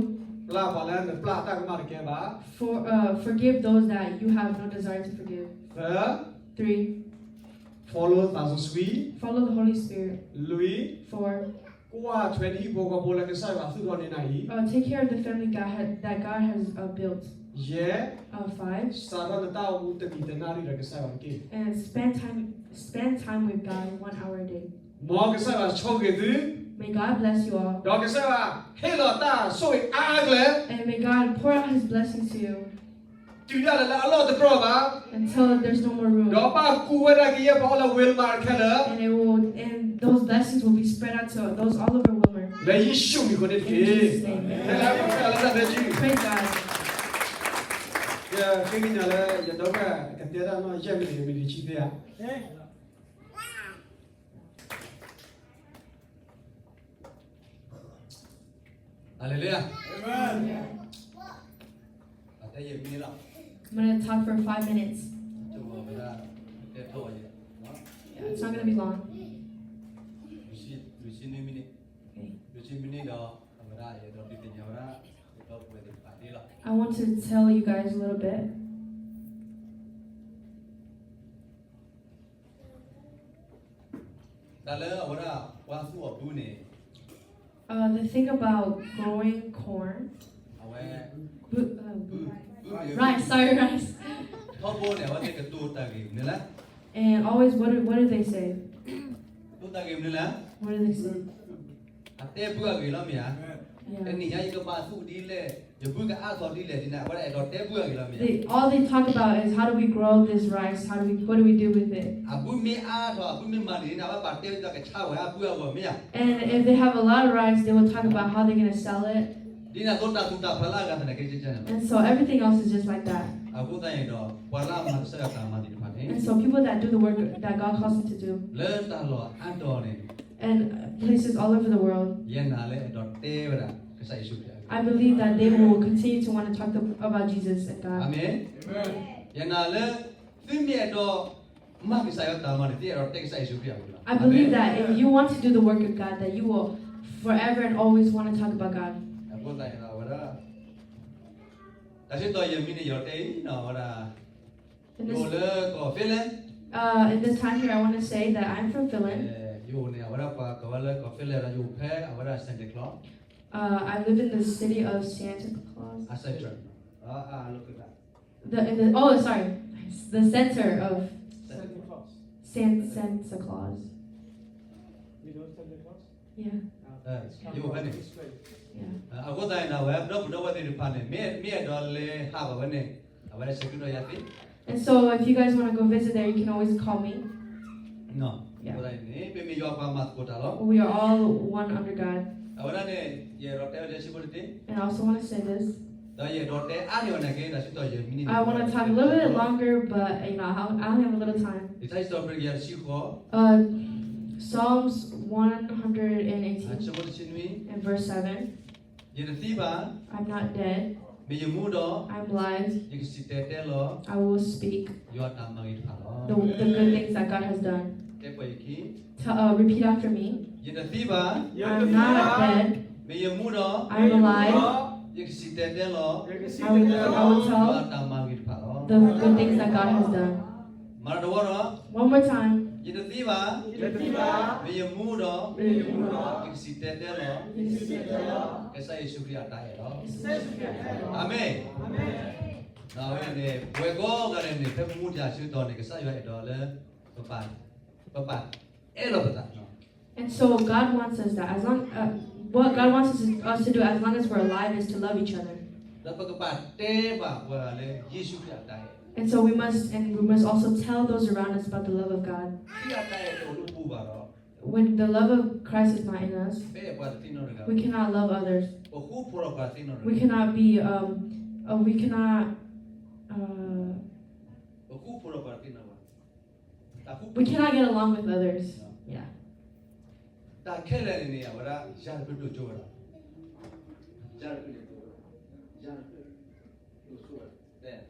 ပျၢ်ပှၤလၢနပျၢ်တၢ်ကမၣ်တကဲဘၣ်. For uh, forgive those that you have no desire to forgive. သၢ, Three, follow သးစီဆှံ. Follow the Holy Spirit. လွံၢ်, Four, ကွၢ်ထွဲနဟံၣ်ဖိဃီဖိလၢကစၢ်ယွၤသူၣ်ထီၣ်န့ၢ်နၤအံၤ. Uh, take care of the family God had, that God has uh, built. ယဲၢ်, Uh, five, စးထီၣ်နတၢ်အိၣ်မူတနံၤတနၣ်ရံၣ်ဒီးကစၢ်ယွၤတက့ၢ်. And spend time spend time with God one hour a day. မ်ကစၢ်ယွၤဆိၣ်ဂ့ၤသု, May God bless you all. ဒီးကစၢ်ယွၤဟ့ၣ်လီၤတၢ်ဆိၣ်ဂ့ၤအါအါကလဲာ်, And may God pour out His blessings to you. တုၤဒၣ်လဲာ်လၢအလီၢ်တတြီၢ်ဘၣ်, Until there's no more room. ဒီးဘၣ်ကူးဝဲဒၣ်ကယဲၢ်ပှၤအိၣ်လၢ Willmar ခဲလၢာ်, And it will and those blessings will be spread out to those all over Willmar. လၢယ့ၣ်ၡူးမံၤအဃိန့ၣ်တက့ၢ်. In Jesus' name. ဟဲလၢပှၤလၢတၢ်သဲကံ, Praise God. ယဃ့ကညးလၢယဒီပုၢ်ဝဲၢ်ကတဲတၢ်နီၢ်ယဲၢ်မံးနံး မံးနံးဆံသ့ဧါ. Hallelujah. Amen. အတဲယမံၤလီၤ. I'm gonna talk for five minutes. ကဝဲဒၣ်တဲထီၣ်ယဲၢ်, Yeah, it's not gonna be long. လွံၢ်ဆံ, လွံၢ်ဆံနွံမံးနံး, Okay. လွံၢ်ဆံမံးနံးဒီး အဝဲဒၣ်ယအဲၣ်ဒိးဒုးသ့ၣ်ညါဝဲဒၣ် ဒီပုၢ်ဝဲၢ်သ့ၣ်တဖၣ်ဒ်လီၤ. I want to tell you guys a little bit. The thing about growing corn, အဝဲ, rice, sorry, rice. ထီဘိန့ၣ် အဝဲသ့ၣ်ကတိၤတၢ်ဂ့ၢ်မနုၤလဲၣ်. And always, what do, what do they say? ကတိၤတၢ်ဂ့ၢ်မနုၤလဲၣ်. What do they say? အတဲဘုအဂ့ၢ်လီၤမ့ၢ်ဧါ. တနံၤညါယကဘၣ်သူၣ်ဒ်လဲၣ်, ယဘုကအါထီၣ်ဒ်လဲၣ်ဒ်န့ၣ် အဝဲဒၣ်အဲၣ်ဒိးတဲဘုအဂ့ၢ်လီၤမ့ၢ်ဧါ. They, all they talk about is how do we grow this rice? How do we, what do we do with it? အဘုမ့ၢ်အါထီၣ် အဘုမ့ၢ်မၤန့ၢ်န့ၣ် အဝဲဘၣ်တဲဝဲဒၣ်ကဆါဝဲအဘုအဂီၢ်မ့ၢ်ဧါ. And if they have a lot of rice, they will talk about how they're gonna sell it. ဒ်န့ၣ်အသိးတၢ်သူၣ်တၢ်ဖျးလၢအဂၤသနာ်က့ကဲန့ၣ်လီၤ. And so everything else is just like that. အဃိသတးန့ၣ်ဒီး ပှၤလၢအမၤကစၢ်ယွၤတၢ်မၤသ့ၣ်တဖၣ်န့ၣ်, And so people that do the work that God calls them to do, လၢတၢ်လီၢ်အါတီၤန့ၣ်, and places all over the world, ယဲနၤလၢအဲၣ်ဒိးတဲဝဲဒၣ် ကစၢ်ယ့ၣ်ၡူးခရံာ်အဂ့ၢ်လီၤ. I believe that they will continue to want to talk about Jesus and God. အၤမ့ၣ်. ယနာ်လၢ သုမ့ၢ်အဲၣ်ဒိးမၤကစၢ်ယွၤတၢ်မၤန့ၣ် သုအဲၣ်ဒိးတဲကစၢ်ယ့ၣ်ၡူးခရံာ်အဂ့ၢ်လီၤ. I believe that if you want to do the work of God, that you will forever and always want to talk about God. အဃိသတးန့ၣ်ဒီး အဝဲဒၣ် တၢ်စံးထီၣ်ယဲၢ်မံးနံးန့ၣ် ယတဲအံၤနီၤ အဝဲဒၣ် ယအိၣ်လၢကီၢ် Finland. Uh, in this time here, I want to say that I'm from Finland. ယအိၣ်န့ၣ် အဝဲဒၣ်ပှၤကိးဝဲလၢကီၢ် Finland ဒီး ယအိၣ်ဖဲအဝဲဒၣ် Santa Claus. Uh, I live in the city of Santa Claus. အစဲးတရၢၣ် အလီၢ်ခံ The, in the, oh, sorry. The center of Santa Claus. San, Santa Claus. You know Santa Claus? Yeah. ယအိၣ်ဖဲန့ၣ် Yeah. အဃိသတးန့ၣ်ဒီး အဝဲဒီပုၢ်ဒီဝဲၢ်သ့ၣ်တဖၣ်န့ၣ် မ့ၢ် မ့ၢ်အဲၣ်ဒိးလဲၤဟးဘၣ်ဝဲန့ၣ် အဝဲဒၣ်ဆဲးကျိးဒီးယၤသ့ And so if you guys want to go visit there, you can always call me. အဃိသတးန့ၣ် ပမ့ၢ်ယွၤပှၤမၤသကိးတၢ်လီၤ. We are all one under God. အဝဲဒၣ်န့ၣ် ယအဲၣ်ဒိးတဲဝဲလၢဆံဖိတသ့ And I also want to say this. ဒီးယအဲၣ်ဒိးတဲအါန့ၢ်အီၤန့ၣ်က့ တၢ်စံးထီၣ်ယဲၢ်မံးနံး I want to talk a little bit longer, but you know, I, I only have a little time. ယတၢ်စံးထီၣ်ပတြၢၤကယၤတဆံဃီ Uh, Psalms one hundred eighteen ဆံဖိတဆံနွံ and verse seven. ယတသံဘၣ် I'm not dead. မ့ၢ်ယမူဒီး I'm alive. ယကစံၣ်တဲၤတဲလီၤ I will speak ယွၤတၢ်မၤဂ့ၤတဖၣ်လီၤ. The, the good things that God has done. တဲပှဲၤအခံ T- uh, repeat after me. ယတသံဘၣ် I'm not dead. မ့ၢ်ယမူဒီး I'm alive. ယကစံၣ်တဲၤတဲလီၤ I will, I will tell ယွၤတၢ်မၤဂ့ၤတဖၣ်လီၤ. The good things that God has done. မၤတဝီဒီး One more time. ယတသံဘၣ် မ့ၢ်ယမူဒီး ယကစံၣ်တဲၤတဲလီၤ ကစၢ်ယ့ၣ်ၡူးခရံာ်အတၢ်အဲၣ်လီၤ. အၤမ့ၣ်. အဝဲန့ၣ် ပဝဲကိးဂၤဒဲးန့ၣ် ဖဲပမူတၢ်ဆၢကတီၢ်န့ၣ် ကစၢ်ယွၤအဲၣ်ဒိးလၢ ပပာ် ပပာ်အဲၣ်လီၤပသး And so God wants us that as long, uh, what God wants us, us to do as long as we're alive is to love each other. ဒီးပကဘၣ်တဲဘၣ်ပှၤလၢယ့ၣ်ၡူးခရံာ်အတၢ်အဲၣ် And so we must, and we must also tell those around us about the love of God. ခရံာ်အတၢ်အဲၣ်တအိၣ်လၢပပူၤဘၣ်ဒီး When the love of Christ is not in us, ပအဲၣ်ပှၤတသ့နီတဂၤ we cannot love others. ပဃူဖိးဒီးပှၤတသ့နီတဂၤ We cannot be, um, uh, we cannot, uh, ပဃူဖိးဒီးပှၤတသ့နီတဂၤ we cannot get along with others. Yeah. တၢ်ခဲလၢာ်န့ၣ်န့ၣ် အဝဲဒၣ် ယၤတဖျၢၣ်ဒိၣ်ကၠိဝဲဒၣ် ယၤတဖျၢၣ်ဒိၣ်ကၠိဝဲဒၣ် ယၤတဖျၢၣ်ဒိၣ်ကၠိဝဲဒၣ်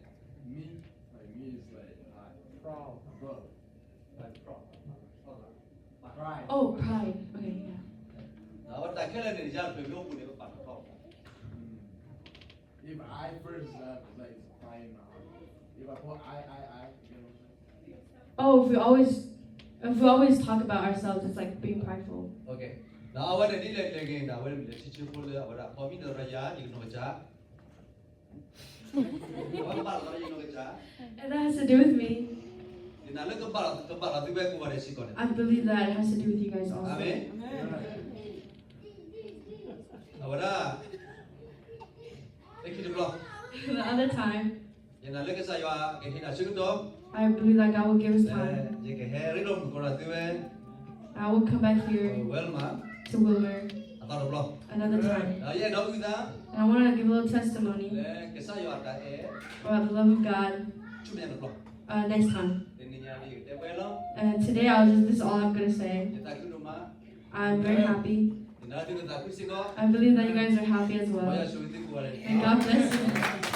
Me, like, me is like, uh, proud, bro. Like, proud. Pride. Oh, pride. Okay, yeah. အဝဲတၢ်ခဲလၢာ်န့ၣ် ယၤတဖျၢၣ်မ့ၢ်အိၣ်ပူၤန့ၣ် ပပာ်တထီၣ် If I first, uh, like, it's pride in my heart. If I put I, I, I, you know what I'm saying? Oh, if we always, if we always talk about ourselves, it's like being prideful. Okay. ဒီးအဝဲန့ၣ်ဒ်လဲၣ်လဲၣ်ဂ့ၤန့ၣ် အဝဲန့ၣ်မ့ၢ်လဲၤဆံးဆံးဖိလၢအဝဲဒၣ် ဖီမံဒီးရယၤ ယကနီၢ်ကစၢ် အဝဲကဘၣ်လီၤယနီၢ်ကစၢ် And that has to do with me. ယနာ်လၢကဘၣ်လီၤ ကဘၣ်လီၤသုဝဲကိးဂၤဒဲးစ့ၢ်ကီးန့ၣ် I believe that it has to do with you guys also. အၤမ့ၣ်. အဝဲဒၣ် လၢခံတဘျီ The other time, ယနာ်လၢကစၢ်ယွၤကဟ့ၣ်တၢ်ဆၢကတီၢ် I believe that God will give us time. ယကဟဲရ့လိာ်မုၢ်ကီးဒီးသုဝဲ I will come back here ဝဲလၢမး to Willmar အသီတဘျီ another time. ဒီးယအဲၣ်ဒိးအုၣ်သး And I want to give a little testimony လၢကစၢ်ယွၤအတၢ်အဲၣ် about the love of God ဆူမဲာ်ညါတဘျီ uh, next time. တနံၤညါအံၤယကတဲဝဲလီၤ And today, I'll just, this is all I'm going to say. ယသးခုဒိၣ်မး I'm very happy. ယနာ်လၢသုကသးခုစ့ၢ်ကီး I believe that you guys are happy as well. မ်ယွၤဆိၣ်ဂ့ၤသုကိးဂၤဒဲး And God bless you.